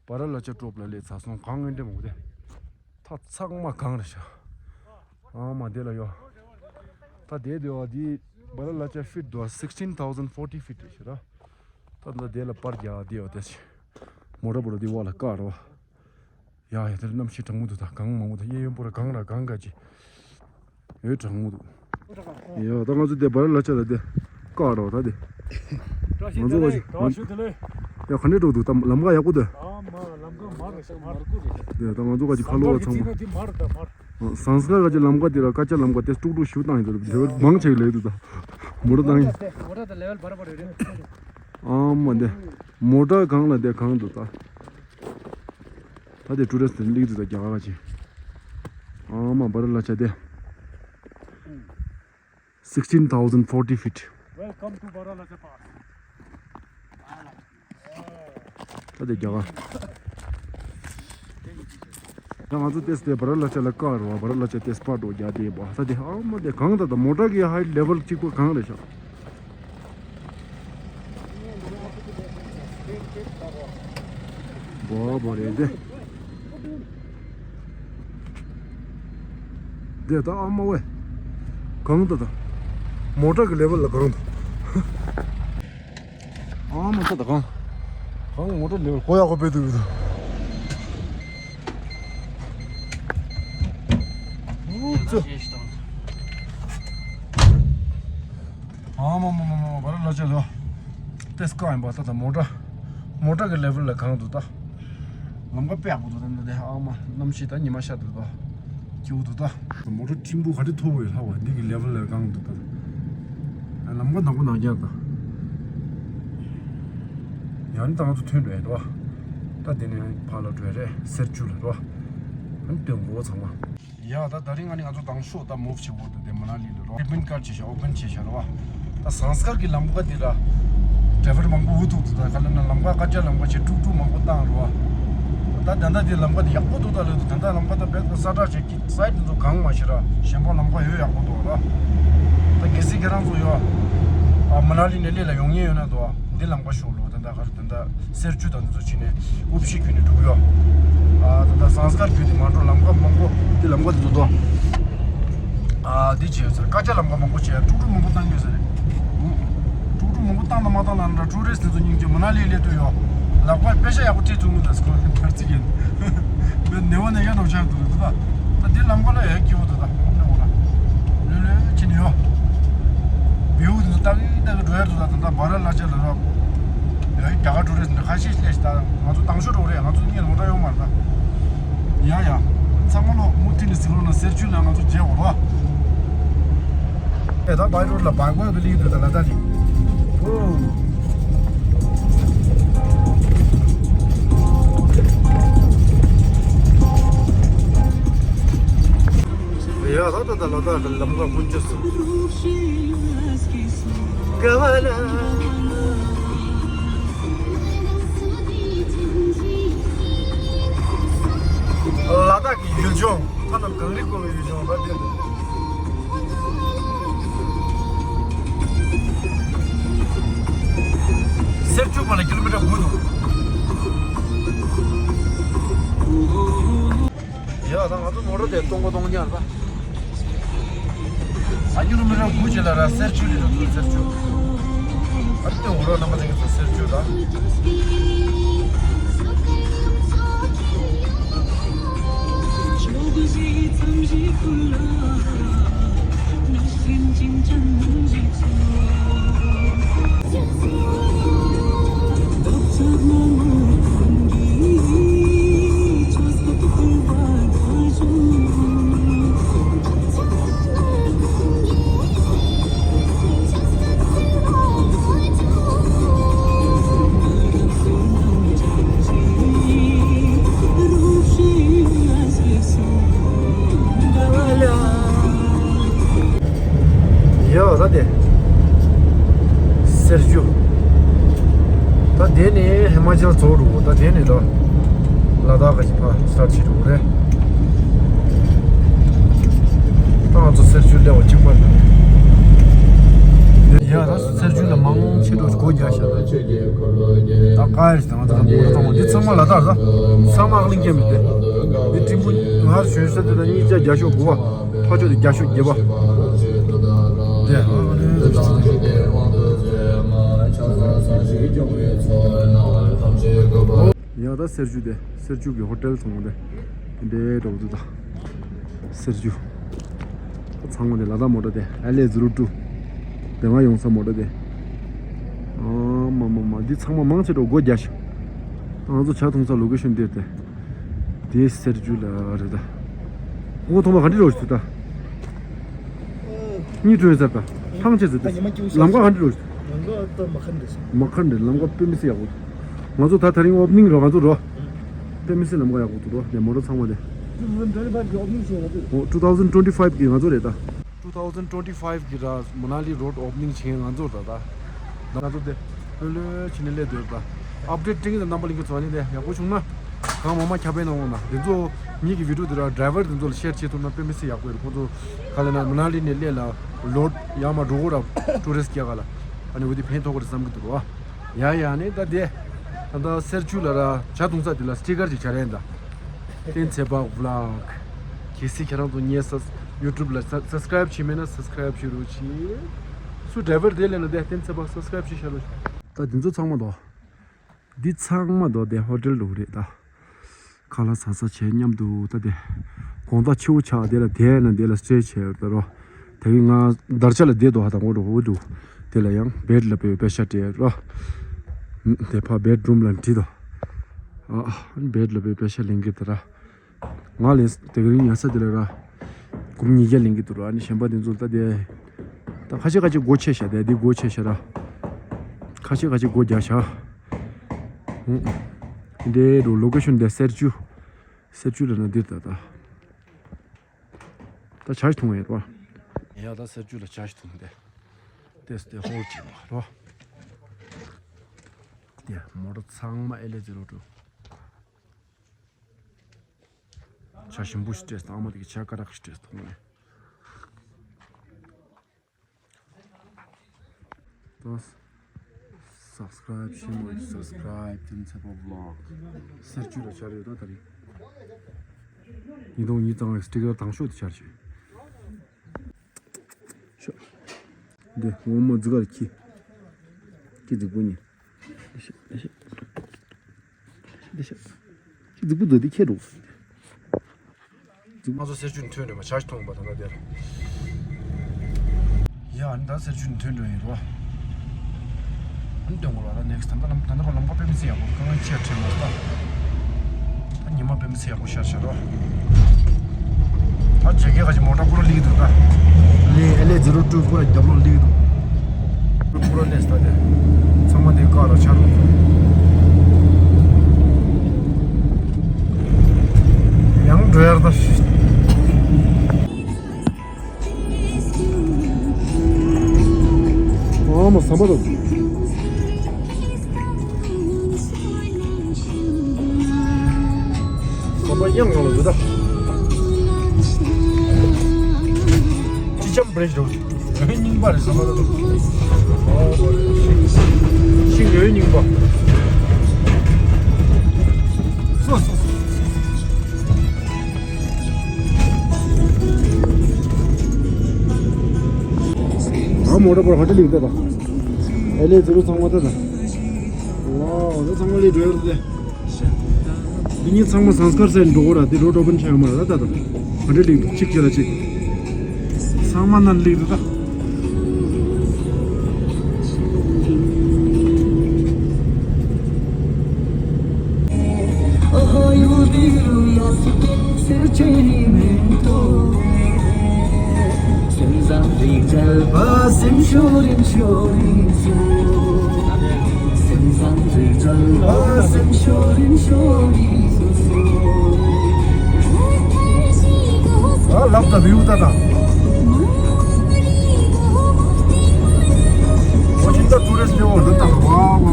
སྦ་ར་ལ་ཅ་ཊོབ་ལ་སླེབས་ཚར་སོང་། གངས་ངན་འདྲ་མོ་དེ། ད་ཚང་མ་གངས་རེད་ཤག་ཨ་མ་དེ་ལ་ཡོ། ད་དེ་དེ་བ་དེ་སྦ་ར་ལ་ཅ་ཕིཊ་དུ་བ་sixteen thousand forty feet རེད་ཤག་ད་ད་ད་དེ་ལ་པར་རྒྱག་དེ་བ་དེ་ཞིག་མོ་ཊ་བོ་ར་དེ་བ་ལ་བཀག་རོ། ཡ་ཡ་དེར་གནམ་གཤིས་གྲང་མོ་འདུག་ད་གངས་མང་པོ་ད་གཡས་གཡོན་པོ་ར་གངས་ར་གངས་ག་ཅི། ཡོད་གྲང་མོ་འདུག་ཡ་ད་ང་ཚོ་དེ་སྦ་ར་ལ་ཅ་ལ་དེ་བཀག་རོགས་ད་དེ། ང་ཚོ་ག་ཅི་ཡ་ག་འདྲས་འགྲོ་འདུག་ད་ལམ་ཁ་ཡག་པོ་འདུག་ཨ་མ་ལམ་ཁ་མར་རེད་ཤག་མར། དེ་ད་ང་ཚོ་ག་ཅི་ཁ་ལོ་བ་ཚང་མ། དེ་མར་ད་མར། ཟངས་དཀར་ག་ཅི་ལམ་ཁ་དེ་ར་ཀ་ཅ་ལམ་ཁ་དེ་དཀྲུག་དཀྲུག་ཞུ་བཏང་ཡིན་ཟེར་ཞེ་བ་མང་ཆེ་གི་ལས་འདུག་ད། མོ་ཊ་བཏང་ཡིན། མོ་ཊ་དང་ལེ་ཝལ་བར་བར་རེད། ཨ་མ་དེ། མོ་ཊ་གང་ལ་དེ་གང་འདུག་ད། ད་དེ་ཊུ་རི་སི་ཊི་སླེབས་འདུག་ད་རྒྱ་གར་ག་ཅི། ཨ་མ་བ་ར་ལ་ཆ་དེ། Sixteen thousand forty feet. Welcome to Baralacha Pass. ད་དེ་རྒྱ་གར། ད་ང་ཚོ་ཏེས་དེ་བ་ར་ལ་ཆ་ལ་ཀ་ར་བ་ར་ལ་ཆ་ཏེས་པ་འགྲོ་རྒྱ་དེ་བ་ད་དེ་ཨ་མ་དེ་གང་ད་ད་མོ་ཊ་གི་ཧའི་ལེ་ཝལ་གཅིག་པོ་གང་རེད་ཤག་བ་བ་རེད་དེ། དེ་ད་ཨ་མ་ཝེ། གང་ད་ད། མོ་ཊ་གི་ལེ་ཝལ་ལ་གང་ད། ཨ་མ་ད་ད་གང་། གང་མོ་ཊ་ལེ་ཝལ་གོ་ཡག་གོ་བེ་དུ་བེ་དུ། ཨུ་ཙི། ཨ་མ་མ་མ་མ་བ་ར་ལ་ཆ་ལོ། ཏེས་ཀ་ཡིན་པ་ད་ད་མོ་ཊ། མོ་ཊ་གི་ལེ་ཝལ་ལ་གང་འདུག་ད། ལམ་ཁ་དཔེ་ཡག་པོ་འདུག་ད་འདི་ཨ་མ་གནམ་གཤིས་ད་ཉི་མ་ཤར་འདུག་ད། སྐྱིད་པོ་འདུག་ད། མོ་ཊ་ཕྲན་བུ་ག་རེ་མཐོ་བོ་ཡོད་ལྷག་པ་འདི་གི་ལེ་ཝལ་ལ་གང་འདུག་ད། ལམ་ཁ་དང་པོ་ནང་རྒྱབ་ད། ཡང་ནི་ད་ང་ཚོ་ཐོན་འགྲོ་ཡ་རེད་བ། ད་འདི་ནས་ཕར་ལ་འགྲོ་ཡ་རེད་སེར་ཆུ་ལ་རེད་བ། ཨ་ནི་སྟོན་གོ་ཚང་མ། ཡ་ད་ད་རིང་ང་ནི་ང་ཚོ་དང་ཤོག་ད་མུབ་བྱེད་འོ་ད་དེ་མ་ན་ལི་ལ་རོ། ཨེ་བན་ཀར་བྱེད་ཤ་ཨོ་བན་བྱེད་ཤ་རོ་བ། ད་ཟངས་དཀར་གི་ལམ་ཁ་འདི་ལ་ཌ་རའི་ཝར་མང་པོ་འུ་ཐུག་འདུག་ད་ག་ལ་ན་ལམ་ཁ་ཀ་ཅ་ལམ་ཁ་བྱེད་དཀྲུག་དཀྲུག་མང་པོ་བཏང་རོ་བ། ད་ད་ལྟ་འདི་ལམ་ཁ་འདི་ཡག་པོ་འདུག་ད་ལོས་འདུག་ད་ལྟ་ལམ་ཁ་ད་བེད་ས་ཁྲ་བྱེད་ཀྱི་སའི་ཌི་འདི་ཚོ་གང་མ་ཤེས་ར་གཞན་པ་ལམ་ཁ་ཡོད་ཡག་པོ་འདུག་ར། ད་གལ་སྲིད་ཁྱེད་རང་ཚོ་ཡོད་ཨ་མ་ན་ལི་ནས་སླེ་ལ་ཡོང་ཉེན་ཡོད་ན་འདུག་ཨ་འདི་ལམ་ཁ་ཤོག་ལོ་ད་ད་ག་རེ། ད་ལྟ་སེར་ཆུ་དང་འདི་ཚོ་ཕྱིན་ནས་དབུ་བཞི་བརྒྱུད་ནས་འགྲོ་གི་ཡོད། ཨ་ད་ལྟ་ཟངས་དཀར་བརྒྱུད་དེ་མ་འགྲོ་ལམ་ཁ་མང་པོ་འདི་ལམ་ཁ་འདི་ཚོ་འགྲོ། ཨ་འདི་བྱས་ཡོད་ཟེར་ཀ་ཅ་ལམ་ཁ་མང་པོ་བྱས་དཀྲུག་དཀྲུག་མང་པོ་བཏང་གི་ཡོད་ཟེར་རེད། དཀྲུག་དཀྲུག་མང་པོ་བཏང་དང་མ་བཏང་ལ་འདྲ་ཊུ་རི་སི་ཊི་འདི་ཚོ་སྙིང་རྗེ་མ་ན་ལི་སླེབས་དུས་ཡོད། ལག་པ་དཔེ་ཤ་ཡག་པོ་ཁྲིད་ཐུབ་མི་འདུག་ཟེར་ཁོ་ཐར་ཚིག་ཡིན། ནེ་བ་ནེ་ཡ་འགྲོ་ཆགས་འདུག་ད། ད་འདི་ལམ་ཁ་ལ་ཡ་སྐྱིད་པོ་འདུག་ད་ཧོ་ན་ཧོ་ན། ལོས་ལོས་ཕྱིན་ནས་ཡོད། བེའུ་འདི་ཚོ་ཏག་ཏག་གི་འགྲོ་ཡ་འདུག་ད་ད་ད་བ་ར་ལ་ཆ་ལ་རོགས། ཡ་རྒྱ་གར་ཊུ་རི་སི་ཊི་ཁ་ཤས་སླེབས་ཤག་ད་ང་ཚོ་དང་ཤོག་འགྲོ་རེད། ང་ཚོ་གཉིས་ལ་མོ་ཊ་ཡོད་མ་རེད་ད། ཡ་ཡ། ཚང་མ་ལོ་མུ་མཐུད་ནས་ཟིན་རོགས་ན་སེར་ཆུ་ལ་ང་ཚོ་མཇལ་འོང་རོགས། ཨེ་ད་བའི་རོཌ་ལ་བག་བག་གི་ལིག་འདུག་ད་ལ་ད་ཅིག་ཨོ། ཡ་ད་ད་ད་ལ་ད་ལམ་ཁ་ཀུན་སྤྱོད་སུ། ག་བ་ལ། ལ་དྭགས་ཀྱི་ཡུལ་ལྗོངས་ཐ་ན་གངས་རི་བསྐོར་བའི་ཡུལ་ལྗོངས་ར་དེ་འདུག་སེར་ཆུ་བར་ལ་ཀི་ལོ་མི་ཊར་དགུ་འདུག་ཡ་ད་ང་ཚོ་མོ་ཊ་དེ་སྟོང་པ་སྟོང་རྐྱང་རེད་པ། ཨ་ཀི་ལོ་མི་ཊར་དགུ་ཅིག་ལ་ར་སེར་ཆུ་རེད་འདུག་སེར་ཆུ། ཨ་ནི་འུ་རོགས་རྣམ་པ་ཚོ་གི་ཚོ་སེར་ཆུ་དང་། ཡ་ད་དེ། སེར་ཆུ། ད་དེ་ནི་ཧི་མ་ཅལ་ཚོ་རུ། ད་དེ་ནི་ད་ལ་དྭགས་ཀྱི་ཕ་སར་ཆི་རུ་རེད། ད་ང་ཚོ་སེར་ཆུ་སླེབས་པ་གཅིག་པ་རེད། ཡ་ད་སེར་ཆུ་ལ་མང་ཆེ་འགྲོ་སྒོ་རྒྱག་ཤག་ད་ཀ་ཡ་ཞིག་ད་ང་ཚོ་ལ་མོ་ཊ་གཏོང་བ་འདི་ཚང་མ་ལ་དྭགས་རེད། ད་ཚང་མ་ཨག་གླིང་སྐྱེ་མི་དེ། འདི་ཀྲིན་པུ་ང་ཞོན་ས་དེ་ད་གཉིས་ཆ་བརྒྱ་ཤོག་དགུ་པ། ཕ་ཆོས་དེ་རྒྱ་ཤོད་རྒྱས་པ། དེ་ཨ་ནི། ཡ་ད་སེར་ཆུ་དེ་སེར་ཆུ་གི་ཧོ་ཊེལ་ཚང་མ་དེ་འདྲའི་འགྲོ་འདུག་ད་སེར་ཆུ། ད་ཚང་མ་དེ་ལ་དྭགས་མོ་ཊ་དེ་ཨེལ་ཨེ་ཛི་རོ་ཊུ། དེ་སྔ་ཡོང་ས་མོ་ཊ་དེ། ཨ་མ་མ་མ་འདི་ཚང་མ་མང་ཆེ་འགྲོ་སྒོ་རྒྱག་ཤག་ད་ང་ཚོ་ཇ་འཐུང་ས་ལོ་ཀེ་ཤོན་དེ་རེད་དེ། དེ་སེར་ཆུ་ལ་རེད་ད། ཁོང་ཐོག་མ་ག་འདྲ་རོ་ཞིག་ད། གཉིས་ཐོན་ཟེར་ད། ཐང་ཆད་ཟེར་ད། ད་ཉི་མ་སྐྱིད་ཤག་ལམ་ཁ་ག་འདྲ་རོ་ཞིག་ལམ་ཁ་ད་མ་ཁ་འདྲ་ཞིག་མ་ཁ་འདྲ་ལམ་ཁ་དཔེ་མི་སྲིད་ཡག་པོ་འདུག་ང་ཚོ་ད་དེ་རིང་ཨོ་པ་ནིང་རོ་ང་ཚོ་རོ། དཔེ་མི་སྲིད་ལམ་ཁ་ཡག་པོ་འདུག་རོ། དེ་མོ་ཊ་ཚང་མ་དེ། ཨོ་two thousand twenty five གི་ང་ཚོ་རེད་ད། two thousand twenty five གི་ར་མ་ན་ལི་རོཌ་ཨོ་པ་ནིང་བྱེད་མཁན་ང་ཚོ་རེད་ད། ང་ཚོ་དེ་ལྷོད་ལྷོད་བྱས་ནས་སླེབས་སྡོད་རེད་ད། ཨབ་ཌེཊ་སྤྲད་མཁན་དང་རྣམ་པ་ལྷན་རྒྱས་ཚོ་ཨ་ནི་དེ་ཡག་པོ་བྱུང་ན། གང་མང་མང་ཁྱབ་སྤེལ་གནང་རོགས་གནང་། དེ་ཚོ་ངེད་ཀྱི་བི་ཌིའོ་དེ་ར་ཌ་རའི་ཝར་དེ་ཚོ་ལ་ཤེར་བྱེད་ཐུབ་ན་དཔེ་མི་སྲིད་ཡག་པོ་རེད། ཁོང་ཚོ་ག་ལབ་ན་མ་ན་ལི་ནས་སླེབས་ལ་ལོཌ་ཡར་མར་འགྲོ་དགོས་ར་ཊུ་རི་སི་ཊི་སྐྱེལ་ག་ལ། ཨ་ནི་འོ་དེ་ཕན་ཐོགས་ཀྱི་རེད་བསམ་གྱི་འདུག་རོ། ཡ་ཡ་ནི་ད་དེ། ད་ལྟ་གསེར་ཆུ་ལ་ར་ཇ་འཐུང་ས་དེ་ལ་སི་ཊི་ཀར་ཅིག་སྦྱར་ཡིན་ད། བསྟན་འཚེ་དཔག་བི་ལོག་གལ་སྲིད་ཁྱེད་རང་ཚོ་ངའི་ས་ཡུ་ཊུབ་ལ་ས་སབ་སི་ཀ་རའིབ་བྱས་མེད་ན་སབ་སི་ཀ་རའིབ་བྱེད་རོགས་གྱིས། སུ་ཌ་རའི་ཝར་དེ་ལས་ན་དེ་བསྟན་འཚེ་དཔག་སབ་སི་ཀ་རའིབ་བྱེད་ཤག་ལོ། ད་དེ་ཚོ་ཚང་མ་དོ། འདི་ཚང་མ་དོ་དེ་ཧོ་ཊེལ་འདྲ་བོ་རེད་ད། ཁ་ལག་ཟ་ས་བྱས་མཉམ་དུ་ད་དེ། དགོང་དག་ཕྱི་པོ་ཆགས་དེ་ལ་དེ་ན་དེ་ལ་སི་ཊེ་བྱས་ཡོད་ད་རོ། དེ་གི་ང་དར་ཆ་ལ་བསྡད་འདུག་ཧ་ད་ངོ་འགྲོ་འུ་འདུག་དེ་ལ་ཡང་བེཌ་ལ་པའི་པེ་ཤ་སྤྲད་རོ། དེ་ཕ་བེཌ་རུམ་ལ་བྲིས་དོ། ཨ་བེཌ་ལ་པའི་པེ་ཤ་ལེན་གི་ད་ར། ང་ལས་དེ་གི་རིང་ཉལ་ས་དེ་ལ་ར། སྒོར་ཉིས་བརྒྱ་ལེན་གི་འདུག་ར། ཨ་ནི་གཞན་པ་དེ་ཚོ་ད་དེ། ད་ཁ་ཤས་ཁ་ཤས་སྒོ་ཕྱེ་ཤག་དེ་དེ་སྒོ་ཕྱེ་ཤག་ར། ཁ་ཤས་ཁ་ཤས་སྒོ་རྒྱག་ཤག་འདི་རུ་ལོ་ཀེ་ཤོན་དེ་གསེར་ཆུ། གསེར་ཆུ་ལ་ན་འདིར་ད་ད། ད་ཇ་ཞིག་འཐུང་ཡོད་རོ། ཡ་ད་གསེར་ཆུ་ལ་ཇ་ཞིག་འཐུང་དེ། ཏེས་ཏེ་ཧོལ་ཅིག་མ་རོ། དེ་མོ་ཊ་ཚང་མ་ཨེ་ལེ་ཛི་རོ་ཊུ། ཇ་ཞིམ་པོ་ཞིག་སྤྲད་སོང་། ཨ་མ་དེ་གི་ཇ་དཀར་རག་ཞིག་སྤྲད་སོང་ངས། ད་སབ་སི་ཀ་རའིབ་བྱེད་མ་སབ་སི་ཀ་རའིབ་བསྟན་འཚེ་དཔག་བི་ལོག་གསེར་ཆུ་ལ་སྦྱར་ཡོད་ད་ད་རེད། ཉིས་སྟོང་ཉིས་བརྩེགས་སི་ཊི་ཀར་དང་ཤོས་དེ་སྦྱར་བྱས། འདི་འོ་མ་རྫི་གར་ཁྱི། ཁྱི་རྫིག་པོ་གཉིས། འདི་ཤ། ཁྱི་རྫིག་པོ་འདི་ཁྱེད་འགྲོ། ང་ཚོ་གསེར་ཆུ་ནས་ཐོན་འགྲོ་བ་ཇ་ཞིག་འཐུང་བ་ད་ལྟ་དེར། ཡ་ཨ་ནི་ད་གསེར་ཆུ་ནས་ཐོན་འགྲོ་ཡིན་རོ། ཨ་ནི་སྟོན་གོ་རོ་ད་ནེག་སི་ཊི་ད་ལྟ་ལམ་ད་ལྟ་ཁོ་ལམ་ཁ་དཔེ་མི་སྲིད་ཡག་པོ་དཀའ་ངལ་ཆེ་ཁྲེལ་མ་ད། ད་ཉི་མ་དཔེ་མི་སྲིད་ཡག་པོ་ཤར་ཤར་རོ། ཨ་ཇེ་ཀེ་ག་ཅི་མོ་ཊ་ཀུ་ར་ལིག་འདུག་ད། ལེ་ཨེ་ལེ་ཛི་རོ་ཊུ་ཀུ་ར་རྒྱབ་ལོགས་ལིག་འདུག་ཀུ་ར་ལེ་སྟ་དེ། ཚང་མ་དེ་ཀ་ར་ཆ་རུ། ཡང་འགྲོ་ཡར་ད། ཨ་མ་ཟམ་པ་དང་། ཟམ་པ་གཡང་གང་ལ་འདུག་ད། ཅི་ཅམ་བྷི་རི་ཇི་འདུག་རི་རྙིང་པ་རེད་ཟམ་པ་དང་། ཤིང་རི་རྙིང་པ། སོ་སོ་སོ། ཨ་མོ་ཊ་པར་ཧ་ཏི་ལིག་ད་ད། ཨེ་ལེ་ཛི་རོ་ཚང་མ་ད་ད། ཝའོ་ད་ཚང་མ་ལི་འགྲོ་ཡོད་དེ། འདི་གཉིས་ཚང་མ་ཟངས་དཀར་སའི་འགྲོ་གོ་ར་དེ་རོ་ཌི་ཨོ་པན་ཆགས་ཡོད་མ་རེད་ད་ད་ད། ཧ་ཏི་ལིག་གཅིག་བྱས་ལ་གཅིག་ཚང་མ་ནང་ལིག་ད་ད། ཨ་ལབ་ད་བིའུ་ད་ད། ཨོ་ཅིན་ད་ཊུ་རི་སི་ཊི་ལེ་ཝལ་འདི་ལྟར་བ་བ།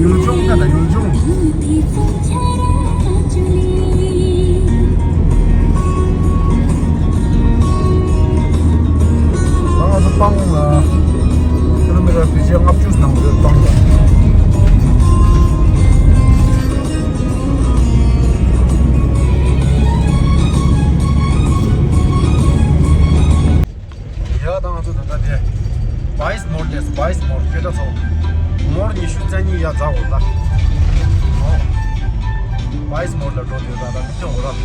ཡུལ་ལྗོངས་ད་ད་ཡུལ་ལྗོངས། ང་ཚོ་སྤང་ལ་ཀི་ལོ་མི་ཊར་བརྒྱད་ཅུ་ལྔ་བཅུ་ནང་ཡོད་སྤང་ལ། ཡ་ད་ང་ཚོ་ད་ལྟ་དེ་བྷའི་སི་མོལ་དེ་བྷའི་སི་མོལ་སྐད་གྲགས་ཚོ་མོལ་ཉི་ཤུ་རྩ་གཉིས་ཡ་འཛག་འོ་ད། བྷའི་སི་མོལ་ལ་འགྲོ་དུས་ད་ལྟ་མི་ཐོན་འོ་ད།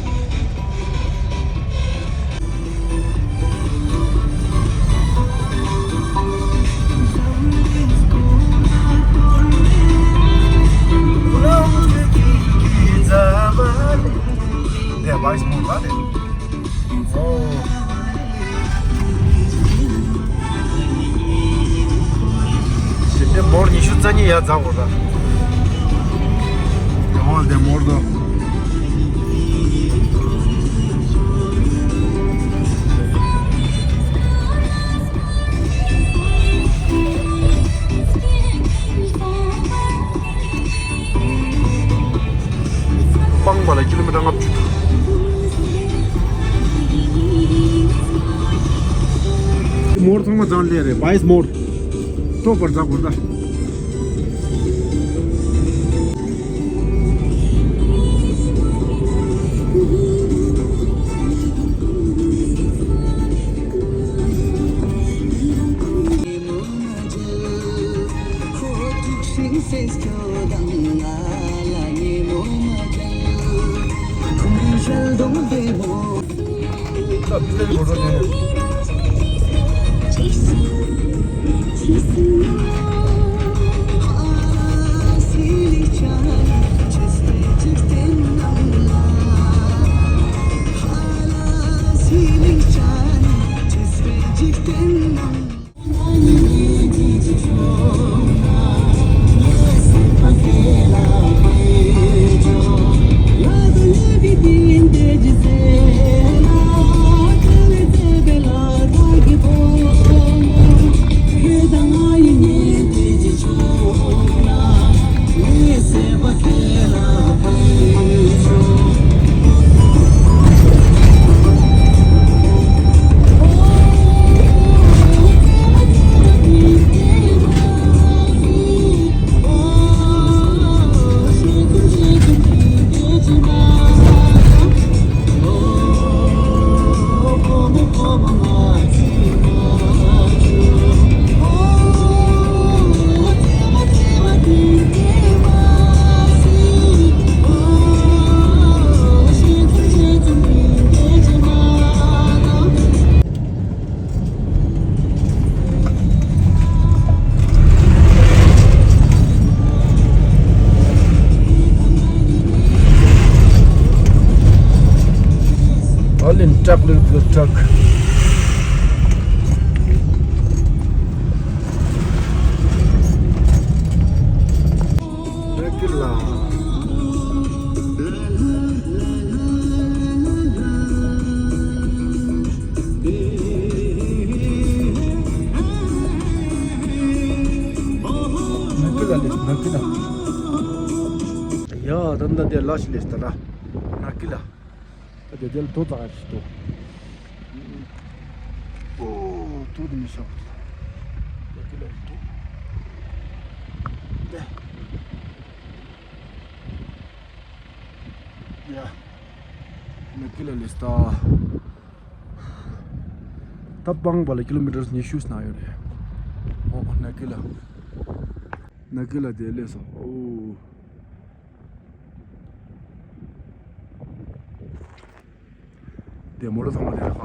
ས་གཉིས་ཡར་འཛེག་དགོས་ར། ཡོང་བ་དེ་མོར་དོ། སྤང་བ་ལ་ཀི་ལོ་མི་ཊར་ལྔ་བཅུ། མོར་ཚང་མ་ཚང་ལས་རེད། བྷའིས་མོར། སྟོབས་པར་འཛེག་དགོས་ར། All in truck, little truck. Regular. ནག་ཀི་ལ་ལེ། ནག་ཀི་ལ། ཡ། ད་ད་དེ་ལ་ཤི་ལེ་སྟ་ར། ནག་ཀི་ལ། ད་དེ་དེ་ལ་དོ་ཙག་ཤི་དོ། ཨོ། དོ་དེ་མི་ཤོག་ནག་ཀི་ལ་དོ། དེ། ཡ། ནག་ཀི་ལ་ལེ་སྟ། ད་སྤང་བ་ལ་ཀི་ལོ་མི་ཊར་ཉི་ཤུ་ཙམ་ཡོད་རེད། ཨོ། ནག་ཀི་ལ། ནག་ཀི་ལ་དེ་ལས་སོ། ཨོ། དེ་མོ་ལ་ཚང་མ་དེ་རེད་ཁ།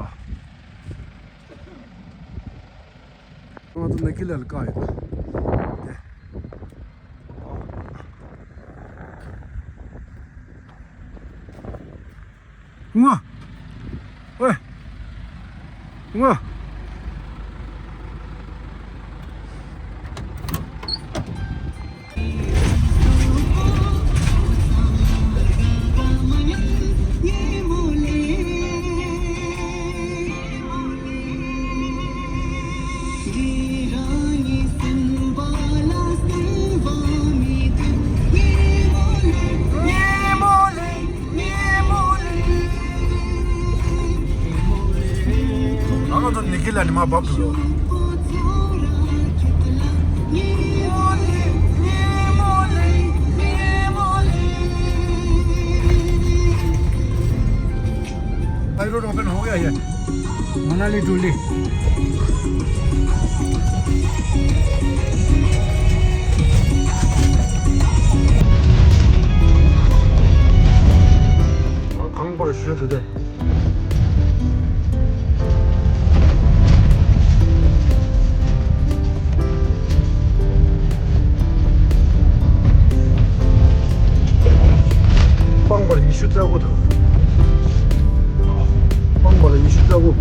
ང་ཚོ་ནག་ཀི་ལ་ལ་བཀག་ཡོད་ད། དེ། ང་། ཝེ། ང་། ང་ཚོ་ནི་ཀི་ལ་ནི་མ་བབས་འདུག By road open हो गया है। मनाली टू Leh. ཁང་པར་ཞུ་དུ་དེ། སྤང་བར་ཉི་ཤུ་རྩ་དགུ་དང་། སྤང་བར་ཉི་ཤུ་རྩ་དགུ།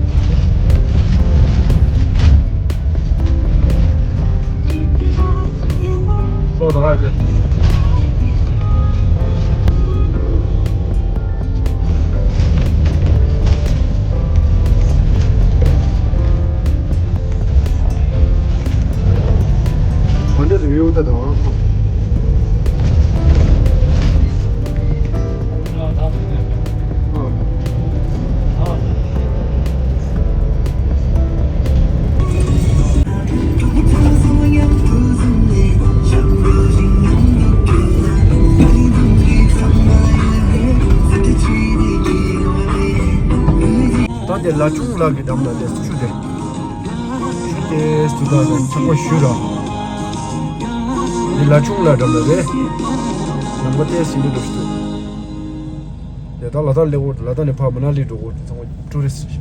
དེ་རེད་ཡོད་ད་དང་། ད་དེ་ལ་ཆུང་ལ་གི་འགྲམ་ལ་དེ་ཆུ་དེ། ཆུ་དེ་སུ་དང་ཚང་མ་ཞུ་ར། དེ་ལ་ཆུང་ལ་འགྲམ་ལ་རེད། ལམ་པ་དེ་ཟིན་དུ་འགྲོ་ཞུ། དེ་ད་ལ་དྭགས་སླེབས་འོ་ལ་དྭགས་ནས་ཕར་མ་ན་ལི་འགྲོ་འོ་ཚང་མ་ཊུ་རི་སི་ཊི།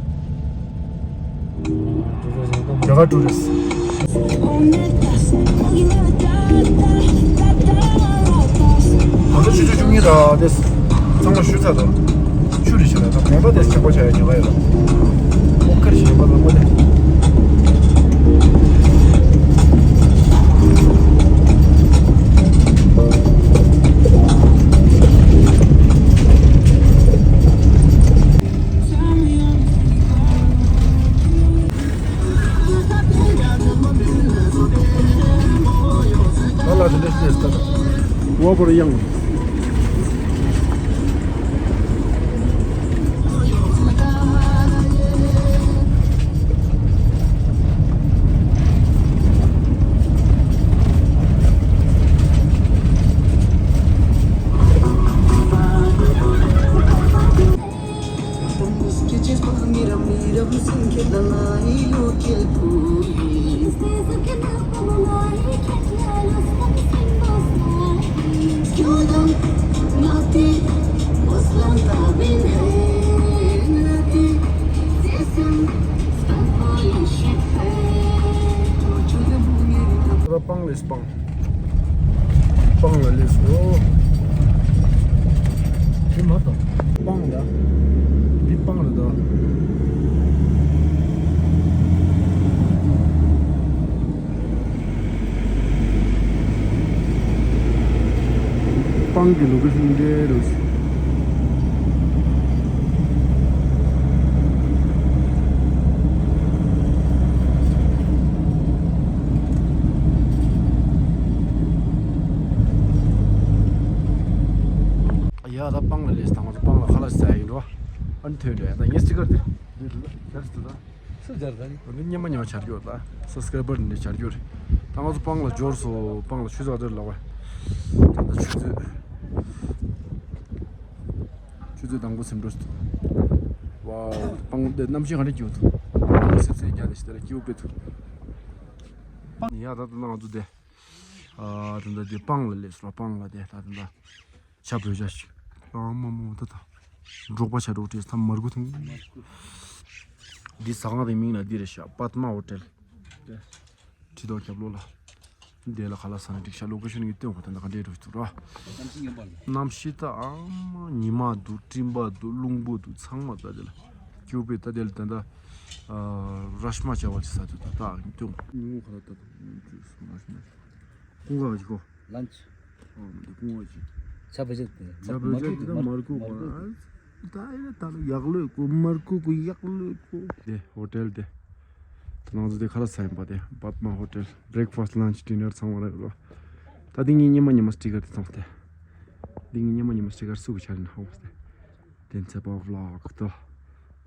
རྒྱ་གར་ཊུ་རི་སི་ཊི། ང་ཚོ་ཆུ་ཚོད་བཅུ་གཉིས་ར་དེ་ཚང་མ་ཞུ་ཚར་འདུག་ཆུ་རེ་ཞིག་ལ་ད་གོང་ད་དེ་ཆག་པ་བྱ་ཡ་ཉོ་ག་ཡོད་ལ། ཨོ་ཁར་ཞིག་ཡོད་པ་ལ་མོ་དེ། ལ་ལ་དེ་འདྲ་ཞིག་ལ་ད་ལྟ་ཝ་པར་ཡང་། སྤང་ལས་སྤང་། སྤང་ལ་སླེབས་སོ། དེ་མ་གཏོགས། སྤང་ལ། འདི་སྤང་ལ་ད། སྤང་གི་ལོ་ཀེ་ཤན་འདི་རེད། ཡ་ད་སྤང་ལ་སླེབས་དང་ང་ཚོ་སྤང་ལ་ཁ་ལག་ཟ་ཡིན་འགྲོ། ཨ་ནི་ཐོན་འགྲོ་ཡ་ད་ངའི་སི་ཊི་ཀར་དེ། འདི་རེད་ད་ཟེར་དུ་ད། སུ་སྦྱར་ད་ནི། འདི་སྙེ་མ་སྙེ་མ་ཆར་རྒྱུ་ད། སབ་སི་ཀ་རའི་བར་འདི་ཆར་རྒྱུ་རེད། ད་ང་ཚོ་སྤང་ལ་འབྱོར་སོ། སྤང་ལ་ཆུ་ཚོད་ག་ཚོད་ལབ་པ། ད་ལྟ་ཆུ་ཚོད། ཆུ་ཚོད་དང་པོ་ཟིན་འགྲོ་སོང་། ཝའོ། སྤང་ལ་གནམ་གཤིས་ག་འདྲ་སྐྱིད་པོ་འདུག་སེབ་སེབ་རྒྱག་ནས་ཞིག་དེ་ལ་སྐྱིད་པོ་དཔེ་འདུག་ཡ་ད་ལྟ་ང་ཚོ་དེ། ཨ་ད་ལྟ་དེ་སྤང་ལ་སླེབས་སོང་། སྤང་ལ་དེ་ད་ལྟ། ཇ་བོད་ཇ་ཞིག་ཨ་མ་མོ་ད་ད། འབྲོག་པ་ཇ་འབྲོག་བྲེས་ཐ་མར་ཁུ་ཐུང་། འདི་ཟ་ཁང་དེ་མིང་ལ་འདི་རེད་ཤག་པདྨ་ཧོ་ཊེལ། ཁྲི་ཐོག་རྒྱབ་ལོགས་ལ། འདི་ལ་ཁ་ལག་ཟ་ན་འགྲིག་ཤག་ལོ་ཀེ་ཤན་གྱི་སྟོན་གོ་ད་ད་ག་འདྲས་འགྲོ་ཐུག་ར། གནམ་གཤིས་ད་ཨ་མ་ཉི་མ་འདུག་སྤྲིན་པ་འདུག་རླུང་བུ་འདུག་ཚང་མ་ད་དེ་ལ། སྐྱུར་པའི་ད་དེ་ལ་ད་ད། ར་ཤི་མ་ཇ་བ་ཅིག་ཟ་ཐུབ་ད་ད་སྟོན་གོ། ཉིན་མོ་ཁ་ལག་ད་ད་ར་ཤི་མ་ཇ། ཀུན་དགའ་བ་ཅིག་གོ། ལན་ཆི། ཨོ་འདི་ཀུན་དགའ་བ་ཅིག་ཇ་བོད་ཇ་དེ། ཇ་བོད་ཇ་དེ་ད་མར་ཁུ་གོ། ད་ཨེ་ད་ལ་ཡག་ལོས་གོ་མར་ཁུ་གོ་ཡག་ལོས་གོ། དེ་ཧོ་ཊེལ་དེ། ད་ང་ཚོ་དེ་ཁ་ལག་ཟ་ཡིན་པ་དེ་པདྨ་ཧོ་ཊེལ། བྷི་རེག་ཕ་སི་ཊི་ལན་ཆི་ཌི་ནར་ཚང་མ་རག་ལོ། ད་དེ་ངའི་སྙེ་མ་སྙེ་མ་སི་ཊི་ཀར་དེ་ཚང་དེ། དེ་ངའི་སྙེ་མ་སྙེ་མ་སི་ཊི་ཀར་སུ་གི་ཆ་རེད་ན་ཧོ་མ་སྟེ། དེ་ཚེ་པ་བློག་ད།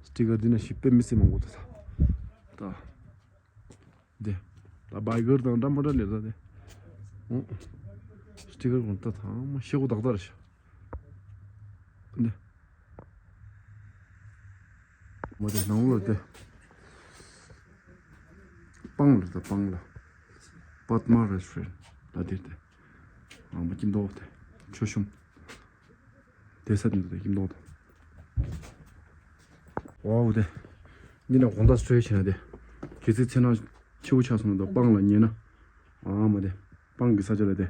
སི་ཊི་ཀར་འདི་ན་ཞིག་དཔེ་མི་སྲིད་མང་པོ་འདུག་ད། ད། དེ། ད་བྷའི་ཀར་དང་འདྲ་མ་འདྲ་ལས་ད་དེ། ཨོ། སི་ཊི་ཀར་གོང་ད་ཐང་མ་ཤེས་གོ་ཏག་ཏག་རེད་ཤག་དེ། མ་དེ་ནང་ལོགས་དེ། སྤང་ལ་ད་སྤང་ལ། པདྨ་རེ་སི་ཊོ་རེན་ཊི་ལ་དེ་དེ། ཨ་མ་ཀྱི་མདོག་དེ། མཆོད་གཤོམ། དེ་ས་དེ་འདུག་དེ་ཀྱི་མདོག་དེ། ཝའོ་དེ། འདི་ན་དགོང་དག་སི་ཊོ་རི་བྱས་ན་དེ། གལ་སྲིད་མཚན་ནག་ཆེ་བོ་ཆགས་སོང་ན་ད་སྤང་ལ་ཉལ་ན། ཨ་མ་དེ། སྤང་གི་ས་ཆ་ལ་དེ།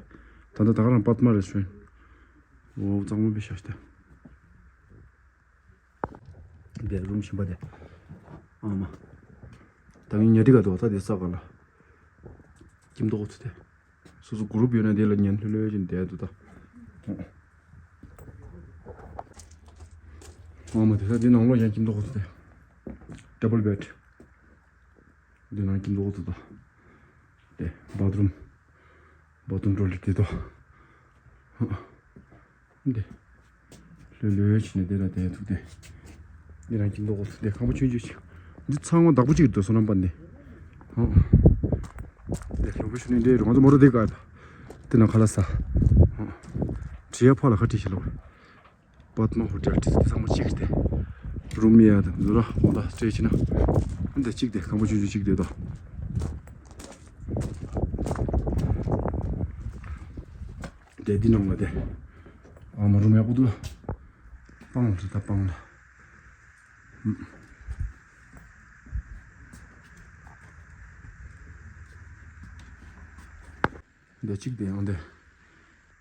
ད་ལྟ་ད་ག་རང་པདྨ་རེ་སི་ཊོ་རེན་ཊི། ཝའོ་གཙང་མ་དཔེ་ཤ་ཤ་དེ། དེ་རུམ་གཞན་པ་དེ། ཨ་མ། ད་ངས་ཉལ་ཁྲི་ག་འདུག་ད་དེ་ས་ག་ལ། ཀྱི་མདོག་ཚོ་དེ། སོ་སོ་གུ་རུབ་ཡོད་ན་དེ་ལ་ཉན་ལྷོད་ལྷོད་ཅིག་བསྡད་འདུག་ད། ཨ་མ་དེ་ས་དེ་ནང་ལོགས་ཡང་ཀྱི་མདོག་ཚོ་དེ། ཌབ་བལ་བེཌ། དེ་ནང་ཀྱི་མདོག་ཚོ་ད། དེ་བཱཐ་རུམ། འོ་དུང་འགྲོ་ལི་དེ་དོ། འདི། ལྷོད་ལྷོད་བྱས་ནས་དེ་ལ་དེ་ཐུག་དེ། འདི་རང་ཁྱིམ་ཐོག་གོ་ཐུག་དེ་ཁང་པ་ཆུང་ཆུང་ཞིག་འདི་ཚང་མ་བདག་པོ་གཅིག་གི་འདུག་སོ་ནམ་པ་འདི། འདི་ལྷོད་ལྷོད་བྱས་ནས་འདི་རུ་ང་ཚོ་མོ་ར་དེ་ག་ད། དེ་ན་ཁ་ལ་ས། བྲིས་ཡ་ཕ་ལ་ཁ་བྲིས་ཤི་ལོ། པདྨ་ཧོ་ཊེལ་དེ་ཚང་མ་གཅིག་སྟེ། རུམ་ཡ་དང་ཛུ་ར་ཧོ་ད་སྤྲད་ཕྱིན་ན། འདི་གཅིག་སྟེ་ཁང་པ་ཆུང་ཆུང་གཅིག་སྟེ་དོ། དེ་འདི་ནང་ལ་དེ། ཨ་མ་རུམ་ཡག་པོ་འདུག་སྤང་ལ་ད་སྤང་ལ། འདི་གཅིག་དེ་ཡང་དེ།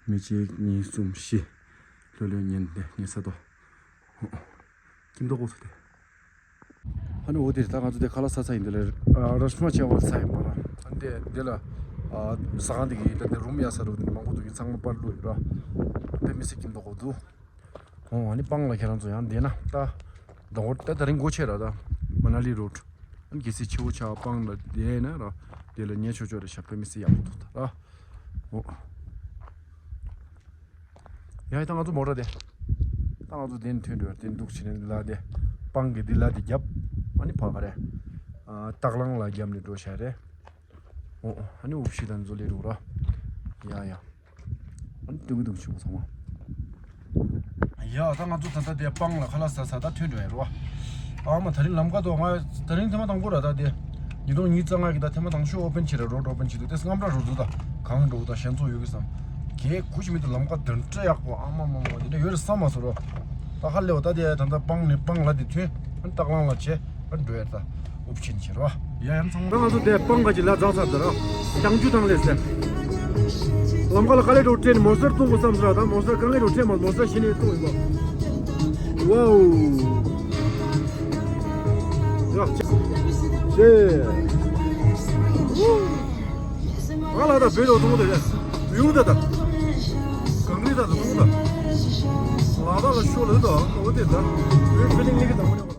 མི་གཅིག་གཉིས་གསུམ་བཞི། ལྷོད་ལྷོད་ཉན་དེ་ཉན་ས་དོ། ཁྱིམ་ཐོག་གོ་ཚོ་དེ། ཧ་ནི་འོ་དེ་ད་ང་ཚོ་དེ་ཁ་ལག་ཟ་ས་ཡིན་དེ་ལ་ར་ཤི་མ་ཆེ་བ་ཟ་ཡིན་པ་ར། ཨ་ནི་དེ་དེ་ལ་ཟ་ཁང་དེ་གི་ད་དེ་རུམ་ཡ་ས་རུ་དེ་མང་པོ་འདུག་ཡིན་ཚང་མ་པར་ལུ་ཡོད་ར། དཔེ་མི་སྲིད་ཁྱིམ་ཐོག་གོ་འདུག་འོ་ཨ་ནི་སྤང་ལ་ཁྱེད་རང་ཚོ་ཡང་བསྡད་ན་ད། ད་འོ་ད་ད་རིང་སྒོ་ཕྱེ་ར་ད། མ་ན་ལི་རོ་ཌི། ཨ་ནི་གལ་སྲིད་ཕྱི་བོ་ཆ་སྤང་ལ་བསྡད་ན་ར། དེ་ལ་ཉལ་ཆོག་ཆོག་རེད་ཤག་དཔེ་མི་སྲིད་ཡག་པོ་འདུག་ད་ར། འོ། ཡ་ཡ་ད་ང་ཚོ་མོ་ཊ་དེ། ད་ང་ཚོ་དེ་ནས་ཐོན་འགྲོ་ཡ་དེ་འདུག་ཕྱི་ནས་ལ་དེ། སྤང་གི་འདི་ལ་དེ་རྒྱབ། ཨ་ནི་ཕ་ག་རེ། ཨ་སྟག་ལང་ལ་རྒྱབ་ནས་འགྲོ་ཤ་རེད། འོ་ཨ་ནི་འུ་ཕྱི་དང་འཛོ་ལེ་རུ་ར། ཡ་ཡ། ཨ་ནི་ཏུང་ཏུང་ཆུ་བོ་ཚང་མ། ཡ་ད་ང་ཚོ་ད་ལྟ་དེ་སྤང་ལ་ཁ་ལག་ཟ་ས་ད་ཐོན་འགྲོ་ཡ་རོ། ཨ་མ་ད་རིང་ལམ་ཁ་དོ་ང་ད་རིང་ཐེངས་མ་དང་པོ་ར་ད་དེ། ཉིས་སྟོང་ཉི་ཤུ་རྩ་ལྔ་གི་ད་ཐེངས་མ་དང་ཤོས་ཨོ་པན་བྱེད་ར་རོ་ཌི་ཨོ་པན་བྱེད་དུས་དེ་སྔམ་ར་རུ་འདུག་ད་གང་འགྲོ་ད་ཞན་ཚོ་ཡོད་གི་བསམ། གལ་གུ་ཞིག་མི་འདུག་ལམ་ཁ་དོན་འདྲ་ཡག་པོ་ཨ་མ་མ་མ་དེ་འདྲ་ཡོད་རེད་བསམ་མ་སོང་རོ། ད་ཧ་ལས་བ་ད་དེ་ད་ད་སྤང་ནས་སྤང་ལ་དེ་ཐོན། ཨ་ནི་སྟག་ལང་ལ་བྱས། ཨ་འགྲོ་ཡ་ད། ཨུབ་ཆེན་ཆེ་རོ། ཡ་ཡང་ཚང་མ་ང་ཚོ་དེ་སྤང་ཁ་ཅིག་ལ་འཛེགས་ཚར་ད་ར། ལྕང་ཆུ་ཐང་ལས་ཟེར། ལམ་ཁ་ལ་དཀའ་ལས་འགྲོ་ཁྲིད་ནས་མོ་སར་གཏོང་དགོས་བསམ་ཟེར་ར་ད་མོ་སར་དཀའ་ལས་འགྲོ་ཁྲིད་མ་མོ་སར་ཤི་ནས་གཏོང་ཡིན་པ། ཝའོ། ཡ་ཅི། ཅེ། ང་ལ་ད་བོད་ལ་གཏོང་དེ་རེད། ཡུལ་ད་ད། གངས་རི་ད་ད་གཏོང་ད། ལ་ད་ལ་ཤོ་ལ་ད་འོ་དེ་ད། བོད་ཕི་ལིང་ལི་གི་ད་འོ་དེ།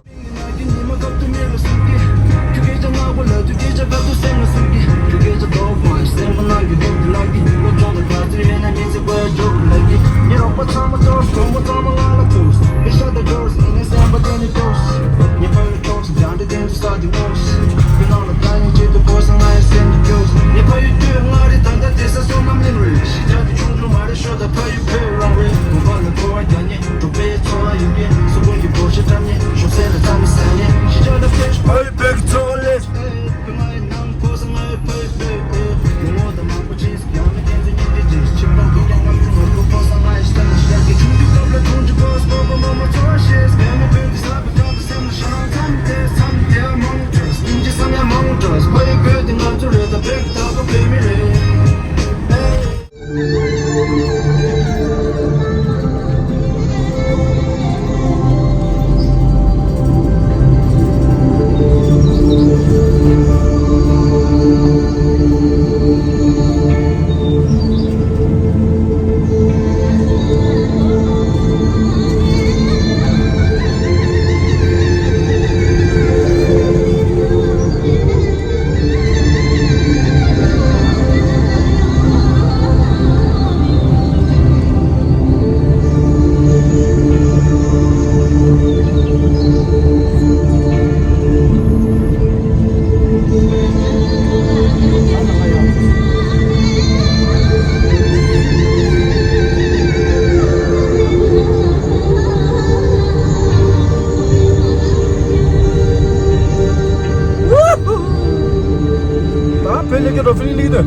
ད་བོད་ལས་ཀྱི་རོ་ཕི་ལིང་ལིག་དུ།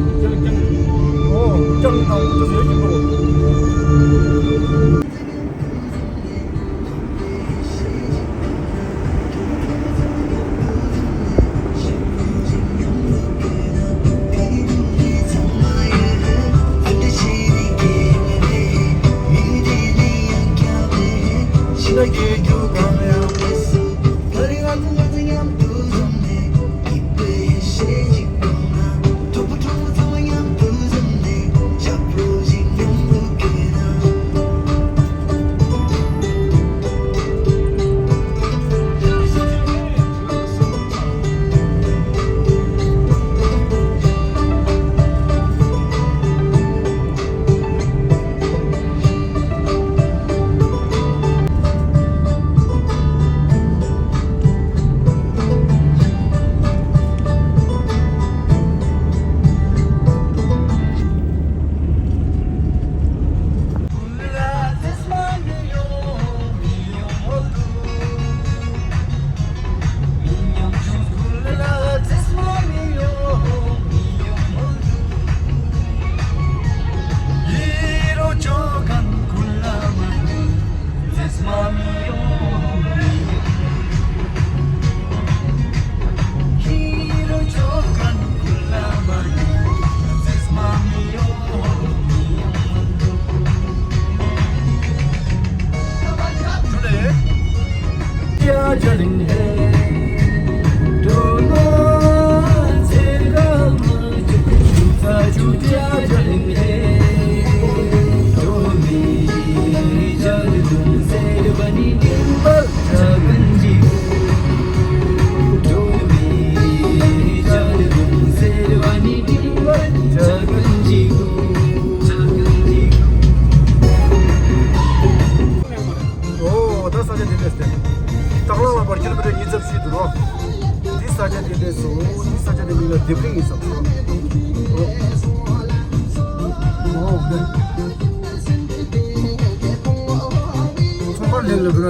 ཨོ་ཀྱང་དང་དུ་ཟེར་གྱི་འདུག་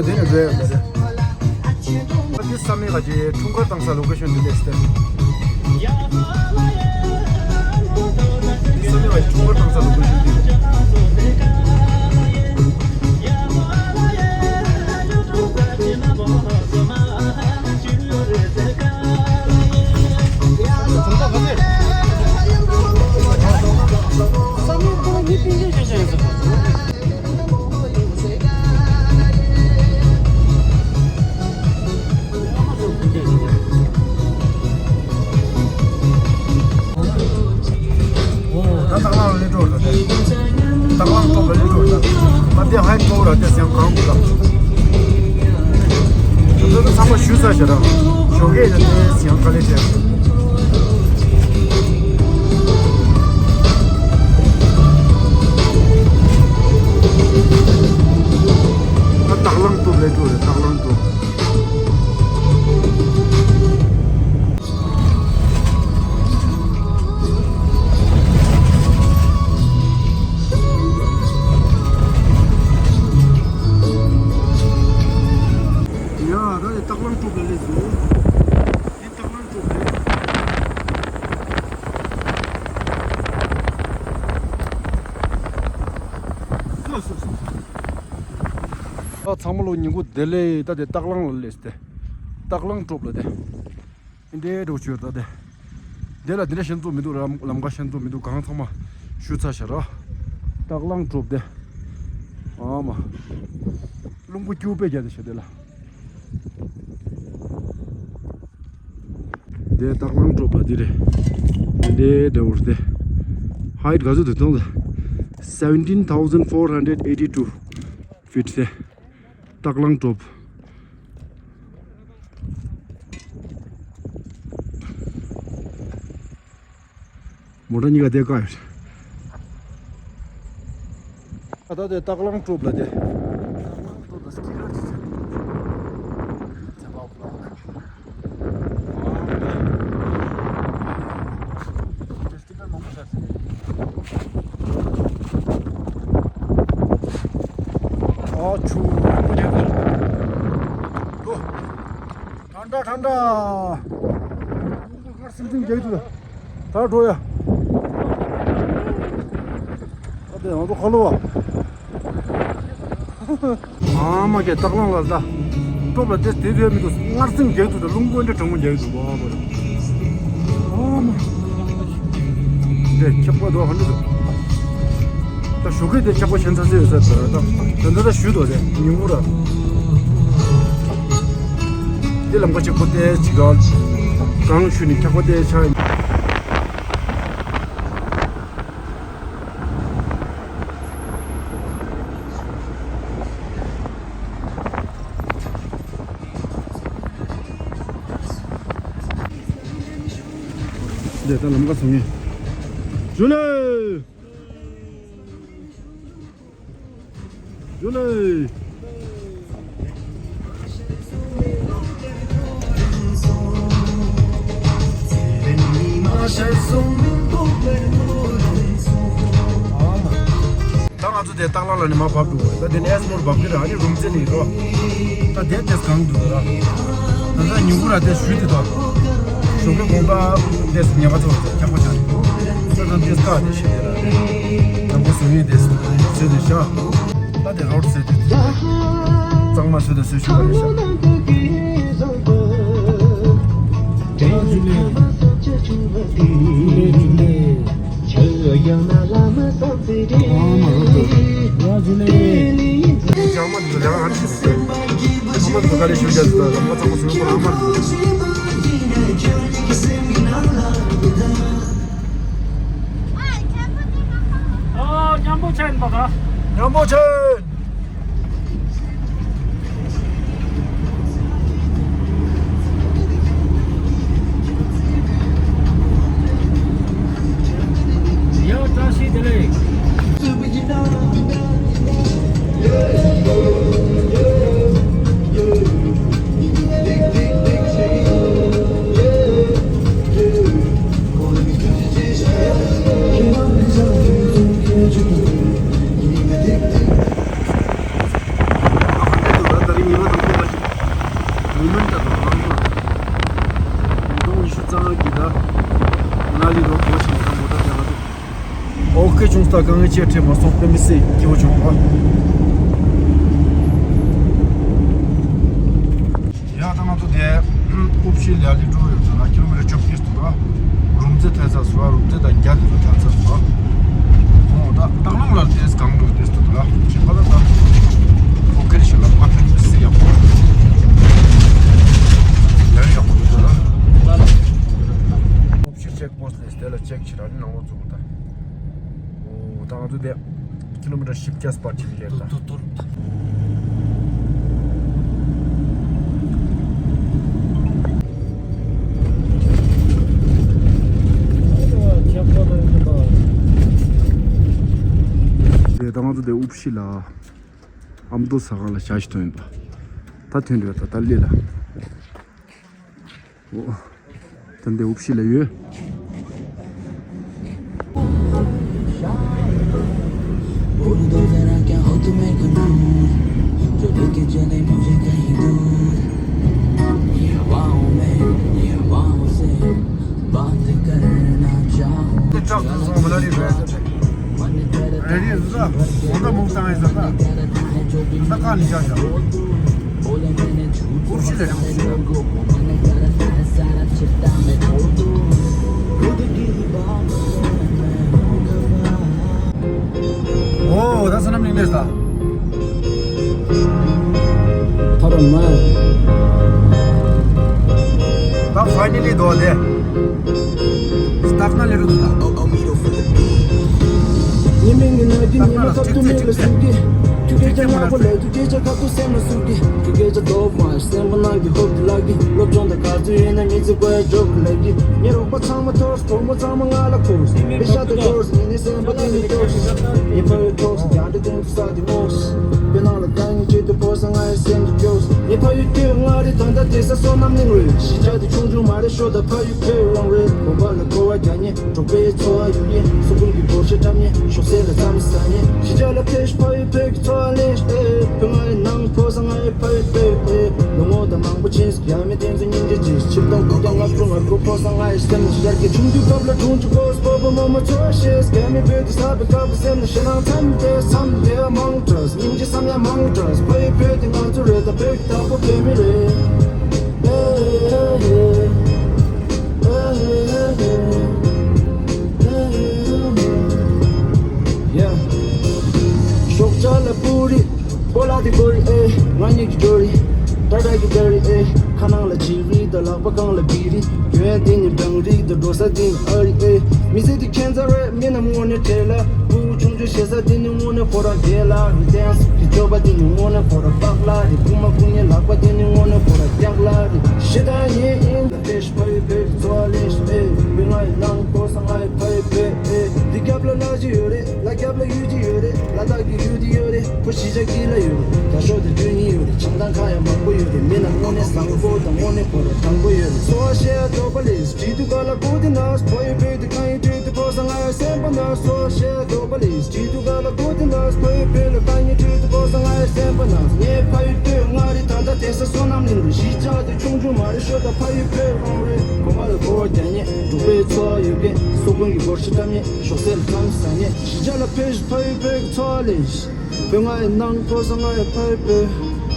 དེ་ནས་འགྲོ་ཡག་རེད། འདི་བསམ་ཡས་ག་ཅི་འཁྲུངས་སྐར་བཏང་ས་ལོ་ཀེ་ཤོན་འདི་ལས་སྟེ། འདི་བསམ་ཡས་ག་ཅི་འཁྲུངས་སྐར་བཏང་ས་ལོ་ཀེ་ཤོན་འདི། ད་སྟག་ལང་ལ་སླེབས་འགྲོ་ར། ད་སྟག་ལང་ཊོབ་ལ་སླེབས་འགྲོ་ར། ད་དེ་ཧའི་ཊོབ་ར་དེ་ཡང་གང་དགོས་ར། ད་ཚང་མ་ཞུ་ཚར་ཤག་ར། ཞོགས་ཀས་ཡང་དེ་ཡང་དཀའ་ལས་བྱས། ད་སྟག་ལང་ཊོབ་ལ་སླེབས་འགྲོ་ར། སྟག་ལང་ཊོབ། ཡ། ད་ནི་སྟག་ལང་ཊོབ་ལ་སླེབས་སོང་། འདི་སྟག་ལང་ཊོབ་རེད། སོ་སོ་སོ། ད་ཚང་མ་ལོ་ཉིན་གུང་བདེ་ལེགས། ད་དེ་སྟག་ལང་ལ་སླེབས་ཏེ། སྟག་ལང་ཊོབ་ལ་དེ། འདི་འདྲའི་འགྲོ་ཆོད་ད་དེ། འདི་ལ་འདི་འདྲ་ཞེན་ཙོ་མི་འདུག་ལམ་ལམ་ཁ་ཞེན་ཙོ་མི་འདུག་གང་ཚང་མ་ཞུ་ཚར་ཤག་ར། སྟག་ལང་ཊོབ་དེ། ཨ་མ། རླུང་བུ་སྐྱུག་པས་རྒྱག་དེ་ཤག་དེ་ལ། འདི་སྟག་ལང་ཊོབ་ལ་འདི་རེད། འདི་འདྲའི་འདྲ་བོ་རེད་དེ། ཧའིཊ་ག་ཚོད་འདུག་མཐོང་། Seventeen thousand four hundred eighty two feet དེ། སྟག་ལང་ཊོབ། མོ་ཊ་གཉིས་ཀ་དེ་བཀག་ཡོད། ད་ལྟ་དེ་སྟག་ལང་ཊོབ་ལ་དེ། སྟག་ལང་ཊོབ་ལ་སི་ཊི་ཀར་ཅིག་བྱས། དེ་བ་བ། དེ་སི་ཊི་ཀར་མང་པོ་ཤར་ཚེ། ཨ་ཆུ་མང་པོ་རྒྱག་གི་འདུག་ཨོ། ཐན་ཏྲ་ཐན་ཏྲ། སེམས་ཅན་རྒྱག་གི་འདུག་ད་འགྲོ་ཡ། ཨ་དེ་ང་ཚོ་ཁ་ལོ་བ། ཨ་མ་ཀྱེ་སྟག་ལང་ལ་ད། ཊོབ་ལ་དེ་དེ་དེ་མི་འདུག་སྔར་སེམས་རྒྱག་གི་འདུག་ད་རླུང་བུ་འདྲ་གྲང་མོ་རྒྱག་གི་འདུག་ཨ་མ་རེ། ཨ་མ། འདི་འཁྱག་པ་འདུག་ཧ་འདྲ་འདུག་ད་ཞོགས་ཀས་དེ་འཁྱག་པ་ཞན་ཚ་ཚ་ཡོད་ས་རེད་ད། ད་ད་ད་ཞུ་དོ་རེད་ཉིན་གུང་ར། འདི་ལམ་ཁ་འཁྱག་པ་དེ་ཅིག་གང་གང་ཞུ་ནི་འཁྱག་པ་དེ་ཆགས་ཡིན། འདི་ད་ལམ་ཁ་སོང་ངས། ཇུ་ལེ། ཇུ་ལེ། ད་ང་ཚོ་དེ་སྟག་ལང་ལ་ནི་མ་བབས་འདུག་ད་དེ་ནས་ཨེ་སི་མོར་བབས་ཀྱི་ར་ཨ་ནི་རུམ་བཙན་ནས་རོ། ད་དེ་དེ་གང་འདུག་ར། ད་ད་ཉིན་གུང་ར་དེ་ཞུས་དེ་ད། ཞོགས་ཀའི་དགོང་དག་དེ་ཉལ་ཁ་ཚོ་འཁྱག་པ་ཆགས་འདུག་ད་ད་དེ་སྟག་དེ་ཤེས་དེ་ར་དེ། ནམ་གུང་སོང་ཡིན་དེ་ཟེར་དེ་ཤ། ད་དེ་རོ་ཟེར་དེ། གཙང་མ་བཟོས་དེ་བཟོས་ཞུ་བ་རེད་ཤ། ཇུ་ལེ། ཇུ་ལེ་ཇུ་ལེ། ཇུ་ལེ། ཨ་མ་རོ་ཏོ། ཡ་ཇུ་ལེ། ཇག་མ་འདི་ལས་ང་ཧམ་ཤི་སི། ཨ་མ་འདི་ག་ལས་ཞུ་རྒྱ་འདི་ལ་མ་ཚང་མ་སུ་ཡོང་གོ་ཨ་མ་འདི། ཨ་མཉམ་པོ་ཆེན་པ་ག་མཉམ་པོ་ཆེན། ཡ་བཀྲ་ཤིས་བདེ་ལེགས། ཨོ་ཁེ། བྱུང་ས་གང་ངེས་ཆེ་ཁྲེ་མ་སོང་པེ་མི་སི་སྐྱིད་པོ་བྱུང་བ། ཡ་ད་ང་ཚོ་དེ་ཨུབ་ཤི་ལ་ལི་འགྲོ་ཡོད་ཚོད་ན་ཁྱི་ལོ་མི་ཊར་བཅོ་བརྒྱད་འདུག་ར། རུམ་རྩེ་ཐལ་ཚར་སོང་ར། རུམ་རྩེ་དང་རྒྱ་དེ་ཚོ་ཐལ་ཚར་སོང་ར། ཨོ་ད་སྟག་ལུང་ལ་དེས་གང་འགྲོ་དེས་འདུག་ར། ཁྱི་པ་ད་ད་ཨོ་ཁེ་རེ་ཤི་ལ་ཕ་ཕི་སི་ཡག་པོ། ཡང་ཡག་པོ་འདུག་ར། ཨུབ་ཤི་ཅེག་པོ་སི་ཊི་ལས་དེ་ལ་ཅེག་བྱེད་ར་ནི་ནང་ལོགས་འཛུལ་ད། ཨོ་ད་ང་ཚོ་དེ་ཀི་ལོ་མི་ཊར་བཞི་བརྒྱ་སྤར་ཕྱིན་རེད་ད། དེ་ད་ང་ཚོ་དེ་ཨུབ་ཤི་ལ་ཨ་མདོ་ཟ་ཁང་ལ་ཞག་ཅིག་ཐོན་ཡོད་པ། ད་ཐོན་རེད་ད། ད་སླེབས་ལ། ཨོ། ད་འདི་ཨུབ་ཤི་ལ་ཡོད། དེ་བྲག་ཏུ་སོང་མ་ལ་རི་རེད། རེ་རེ་ཟ། འོ་ད་མུག་བཏང་ཡིན་ཟ་ད། ད་ཁ་ནི་བཞག་བཞག་ཨུར་ཤི་ལ་རེ་ཟ། ཨོ་ད་ས་ནམ་གླིང་ལས་ད། ཐོ་རོ་མ། ད་ཕའི་ནལ་ལི་དོ་དེ། སྟག་སྣ་ལས་རུ་དུ་ད། ཉི་མའི་ངོས་ན་གི་ཉི་མ་ཁ་ཐུག་མེད་ལ་སེམས་ཀྱི། ཁྱོད་སྐད་ཆ་ངག་པ་ལས་དུ་སྐད་ཆ་ཁ་ཐུག་སེམས་ལ་སུབ་ཀྱི། ཁྱོད་སྐད་ཆ་ལྡོག་མ་སེམས་པ་ནང་གི་ཧོབ་ཏུ་ལག་གི། སློབ་སྦྱོང་དང་ག་ཚོད་ཡིན་ན་མི་ཚེ་བཀོད་འགྲོ་གི་ལབ་ཀྱི། ངའི་རོགས་པ་ཚང་མ་ཐོར་གྲོགས་མོ་ཚང་མ་ང་ལ་ཁུགས། པེ་ཤ་དང་ཡོར་ངས་ནི་སེམས་པ་གཏིང་ནས་སྐྱོ་ཞིག་ངའི་ཕ་ཡུལ་ཐོག་སུ་རྒྱང་འདྲེ་སྟེང་དུ་ས་དེ་ངོ་ཤི། དཔེར་ན་ལ་རྒྱང་ངེས་ཆེད་དུ་ཕོ་ས་ང་ཡི་སེམས་དུ་སྐྱོ་ཤིག་ངའི་ཕ་ཡུལ་སྟོད་མངའ་རིས་དོན་དག་དེ་ས་སོ་ནམ་གླིང་རུ་ཡིན། གཞིས་ཆགས་དེ་ཆུང་ཆུང་མ་རེད་ཤོ་ད་ཕ་ཡུལ་ཁྱོད་རང་རེད། དགོན་པ་ལ་སྐོར་བ་རྒྱག་ཉེ། གྲོགས་པོའི་འཚོ་བ་ཡུལ་ཡིན། སོ་ཀུན་གྱི་སྒོར་གཞས་བཀྲམ་ཉེ། ཞོགས་ཟས་ལ་རྩམ་ཟ་ཉེ། གཞིས་ཆགས་ལ་ཕེབས་ཤིག་ཕ་ཡུལ་བོད་ཀྱི་འཚོ་བ་ལེན་ཤིག་ཨེ། བོད་ངའི་ནང་ཕོ་ས་ང་ཡི་ཕ་ཡུལ་བོད་ཨེ། ལོ་ངོ་དང་མང་པོ་ཕྱིན་སོང་། ཡ་མི་བསྟན་ཚུལ་སྙིང་རྗེ་ཅིག་ཆིབས་སྟོང་དགུ་བརྒྱ་ལྔ་བཅུ་ང་དགུ་ཕོ་ས་ང་ཡི་སེམས་ལ་ཤར་གྱི། ཆུང་དུས་སྐབས་ལ་སྒྲུང་གཅིག་གོ་སྤོ་བོ་རྨོ་མོ་འཚོ་བ་ཤེས། རྒྱ་མི་བོད་དུ་ས་བའི་སྐབས་སུ་སེམས་ལ་ཞེད་སྣང་མཚམས་དེ་མཚམས་དེ་མང་དྲགས། སྙིང་རྗེ་བསམ་ཡ་མང་དྲགས། ཕ་ཡུལ་བོད་དེ་ང་ཚོ་རེད། ད་བོད་ཀྱི་བདག་པོ་བོད་མི་རེད། ཡ། ཤོག་བྱ་ལ་པུ་རི། སྤོ་ལགས་དེ་གོ་རི་ཨེ། ང་གཉིས་ཀྱི་ཇོ་རི། ཏ་ཏ་གི་ཏ་རི་ཨེ། ཁ་ནང་ལ་ཅི་རི་དང་ལག་པ་གང་ལ་བི་རི། གྱོན་དེ་ནི་བྲང་རི་དང་འགྲོ་ས་དེ་ནི་ཨ་རི་ཨེ། མི་ཚེ་འདི་ཁྱད་མཚར་རེད། མི་རྣམས་དངོས་གནས་བྲེལ་ལ། སྤུ་གུ་ཆུང་ཆུང་བཞེས་ས་དེ་ནི་དངོས་གནས་ཁོ་རང་རྒན་ལགས་རེད། ཏན་སུ་གི་སྤྱོད་པ་དེ་ནི་དངོས་གནས་ཁོ་རང་པགས་ལགས་རེད། རྐུ་མ་རྐུ་ཉེས་ལག་པ་དེ་ནི་དངོས་གནས་ཁོ་རང་རྒྱགས་ལགས་རེད། ཞེ་དྲག་ཡིན་ཨིན། ལ་ཕེབས་ཤིག་ཕ་ཡུལ་བོད་ཀྱི་འཚོ་བ་ལེན་ཤིག་ཨེ། བོད་ང་ཡི་ནང་ཕོ་ས་ང་ཡི་ཕ་ཡུལ་བོད་ཨེ། འདི་རྒྱབ་ལ་ལ་ཅི་ཡོད་རེད། ལ་རྒྱབ་ལ་ཡུལ་ཅི་ཡོད་རེད། ལ་དྭགས་ཀྱི་ཡུལ་འདི་ཡོད་རེད། ཁོ་གཞིས་ཆགས་དཀྱིལ་ལ་ཡོད་རེད། རྒྱ་ཤོག་དང་རྒྱུ་གཉིས་ཡོད་རེད། བྱང་ཐང་ཁ་ཡང་མང་པོ་ཡོད་རེད། མི་རྣམས་དངོས་གནས་བཟང་པོ་དང་དངོས་གནས་ཁོ་རང་དྲང་པོ་ཡོད་རེད། འཚོ་བ་བཤད་ཡ་འདོད་པ་ལས་བྲིས་དུས་ག་ལ་སྒུག་དེ་ན་ཕ་ཡུལ་བོད་དེ་གང་ཡིན་བྲིས་དུས་ཕོ་ས་ང་ཡི་སེམས་པ་ན། འཚོ་བ་བཤད་ཡ་འདོད་པ་ལས་བྲིས་དུས་ག་ལ་སྒུག་དེ་ན་ཕ་ཡུལ་བོད་ལ་གང་ཡིན་བྲིས་དུས་ཕོ་ས་ང་ཡི་སེམས་པ་ན། ངའི་ཕ་ཡུལ་སྟོད་མངའ་རིས་ད་ལྟ་དེ་ས་སོ་ནམ་གླིང་རུ། གཞིས་ཆགས་དེ་ཆུང་ཆུང་མ་རེད་ཤོ་ད་ཕ་ཡུལ་བོད་རང་རེད། དགོན་པ་ལ་སྐོར་བ་རྒྱག་ཉེ། འབྲོག་པའི་འཚོ་བ་ཡོད་མཁན། སོ་ཀུན་གྱི་སྒོར་གཞས་བཀྲམ་ཉེ། ཞོགས་ཟས་ལ་རྩམ་ཟ་ཉེ། གཞིས་ཆགས་ལ་ཕེབས་ཤིག་ཕ་ཡུལ་བོད་ཀྱི་འཚོ་བ་ལེན་ཤིག་བོད་ང་ཡི་ནང་ཕོ་ས་ང་ཡི་ཕ་ཡུལ་བོད།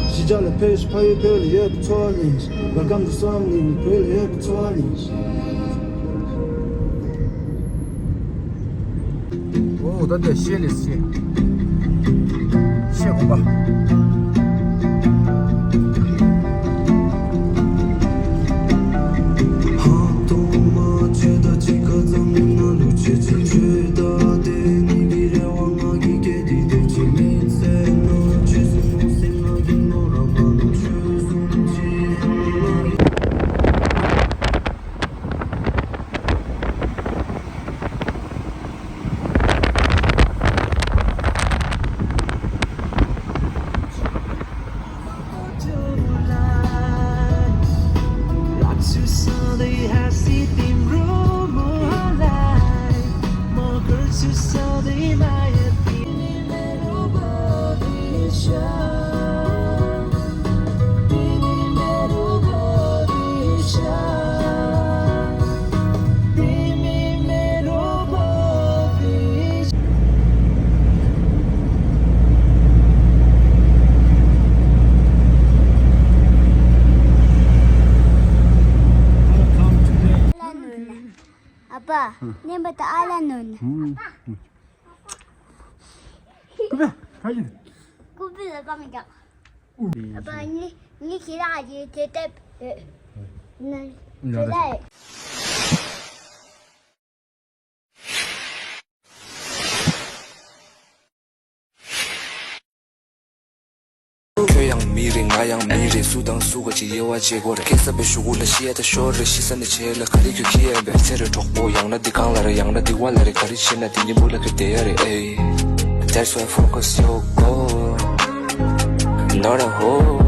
གཞིས་ཆགས་ལ་ཕེབས་ཤིག་ཕ་ཡུལ་བོད་ལ་ཡོད་པའི་འཚོ་བ་ལེན་ཤིག Welcome to སོ་ནམ་གླིང་། བོད་ལ་ཡོད་པའི་འཚོ་བ་ལེན་ཤིག་ཨོ་ད་དེ་ཤེལ་ལས་ཤེལ། ཤེལ་དགོན་པ། ནེམ་པ་ད་ཨ་ལ་ནོན། ཀུ་པེ་ཁ་ཡིན། ཀུ་པེ་ལ་པང་ཀྱག་ཨ་པ་ནི་ནི་ཁྱེད་རང་གི་དེ་ལྟ་ན་ཡོད་ད་ཡོད། ཁྱོད་ཡང་མི་རེད། ང་ཡང་མི་རེད། སུ་དང་སུ་ག་ཅིག་དབྱེ་བ་འབྱེད་དགོས་རེད། སྐད་གསར་པའི་གཞུག་གུ་ལ་ཤི་ཡ་ད་ཤོར་རེད། ཤི་ས་ནས་བྱས་ལ་ག་རེ་ཁྱོད་ཁྱི་ཡན་པའི་ཚེ་རེ་གྲོགས་པོ་ཡང་ན་འདི་གང་ལ་རེད། ཡང་ན་འདི་བ་ལ་རེད། ག་རེ་བྱེད་ན་འདི་ཉིན་བུ་ལ་ཁྱོད་བསྡད་ཡ་རེད། ཨེ། That's why focus your goal, not a hole.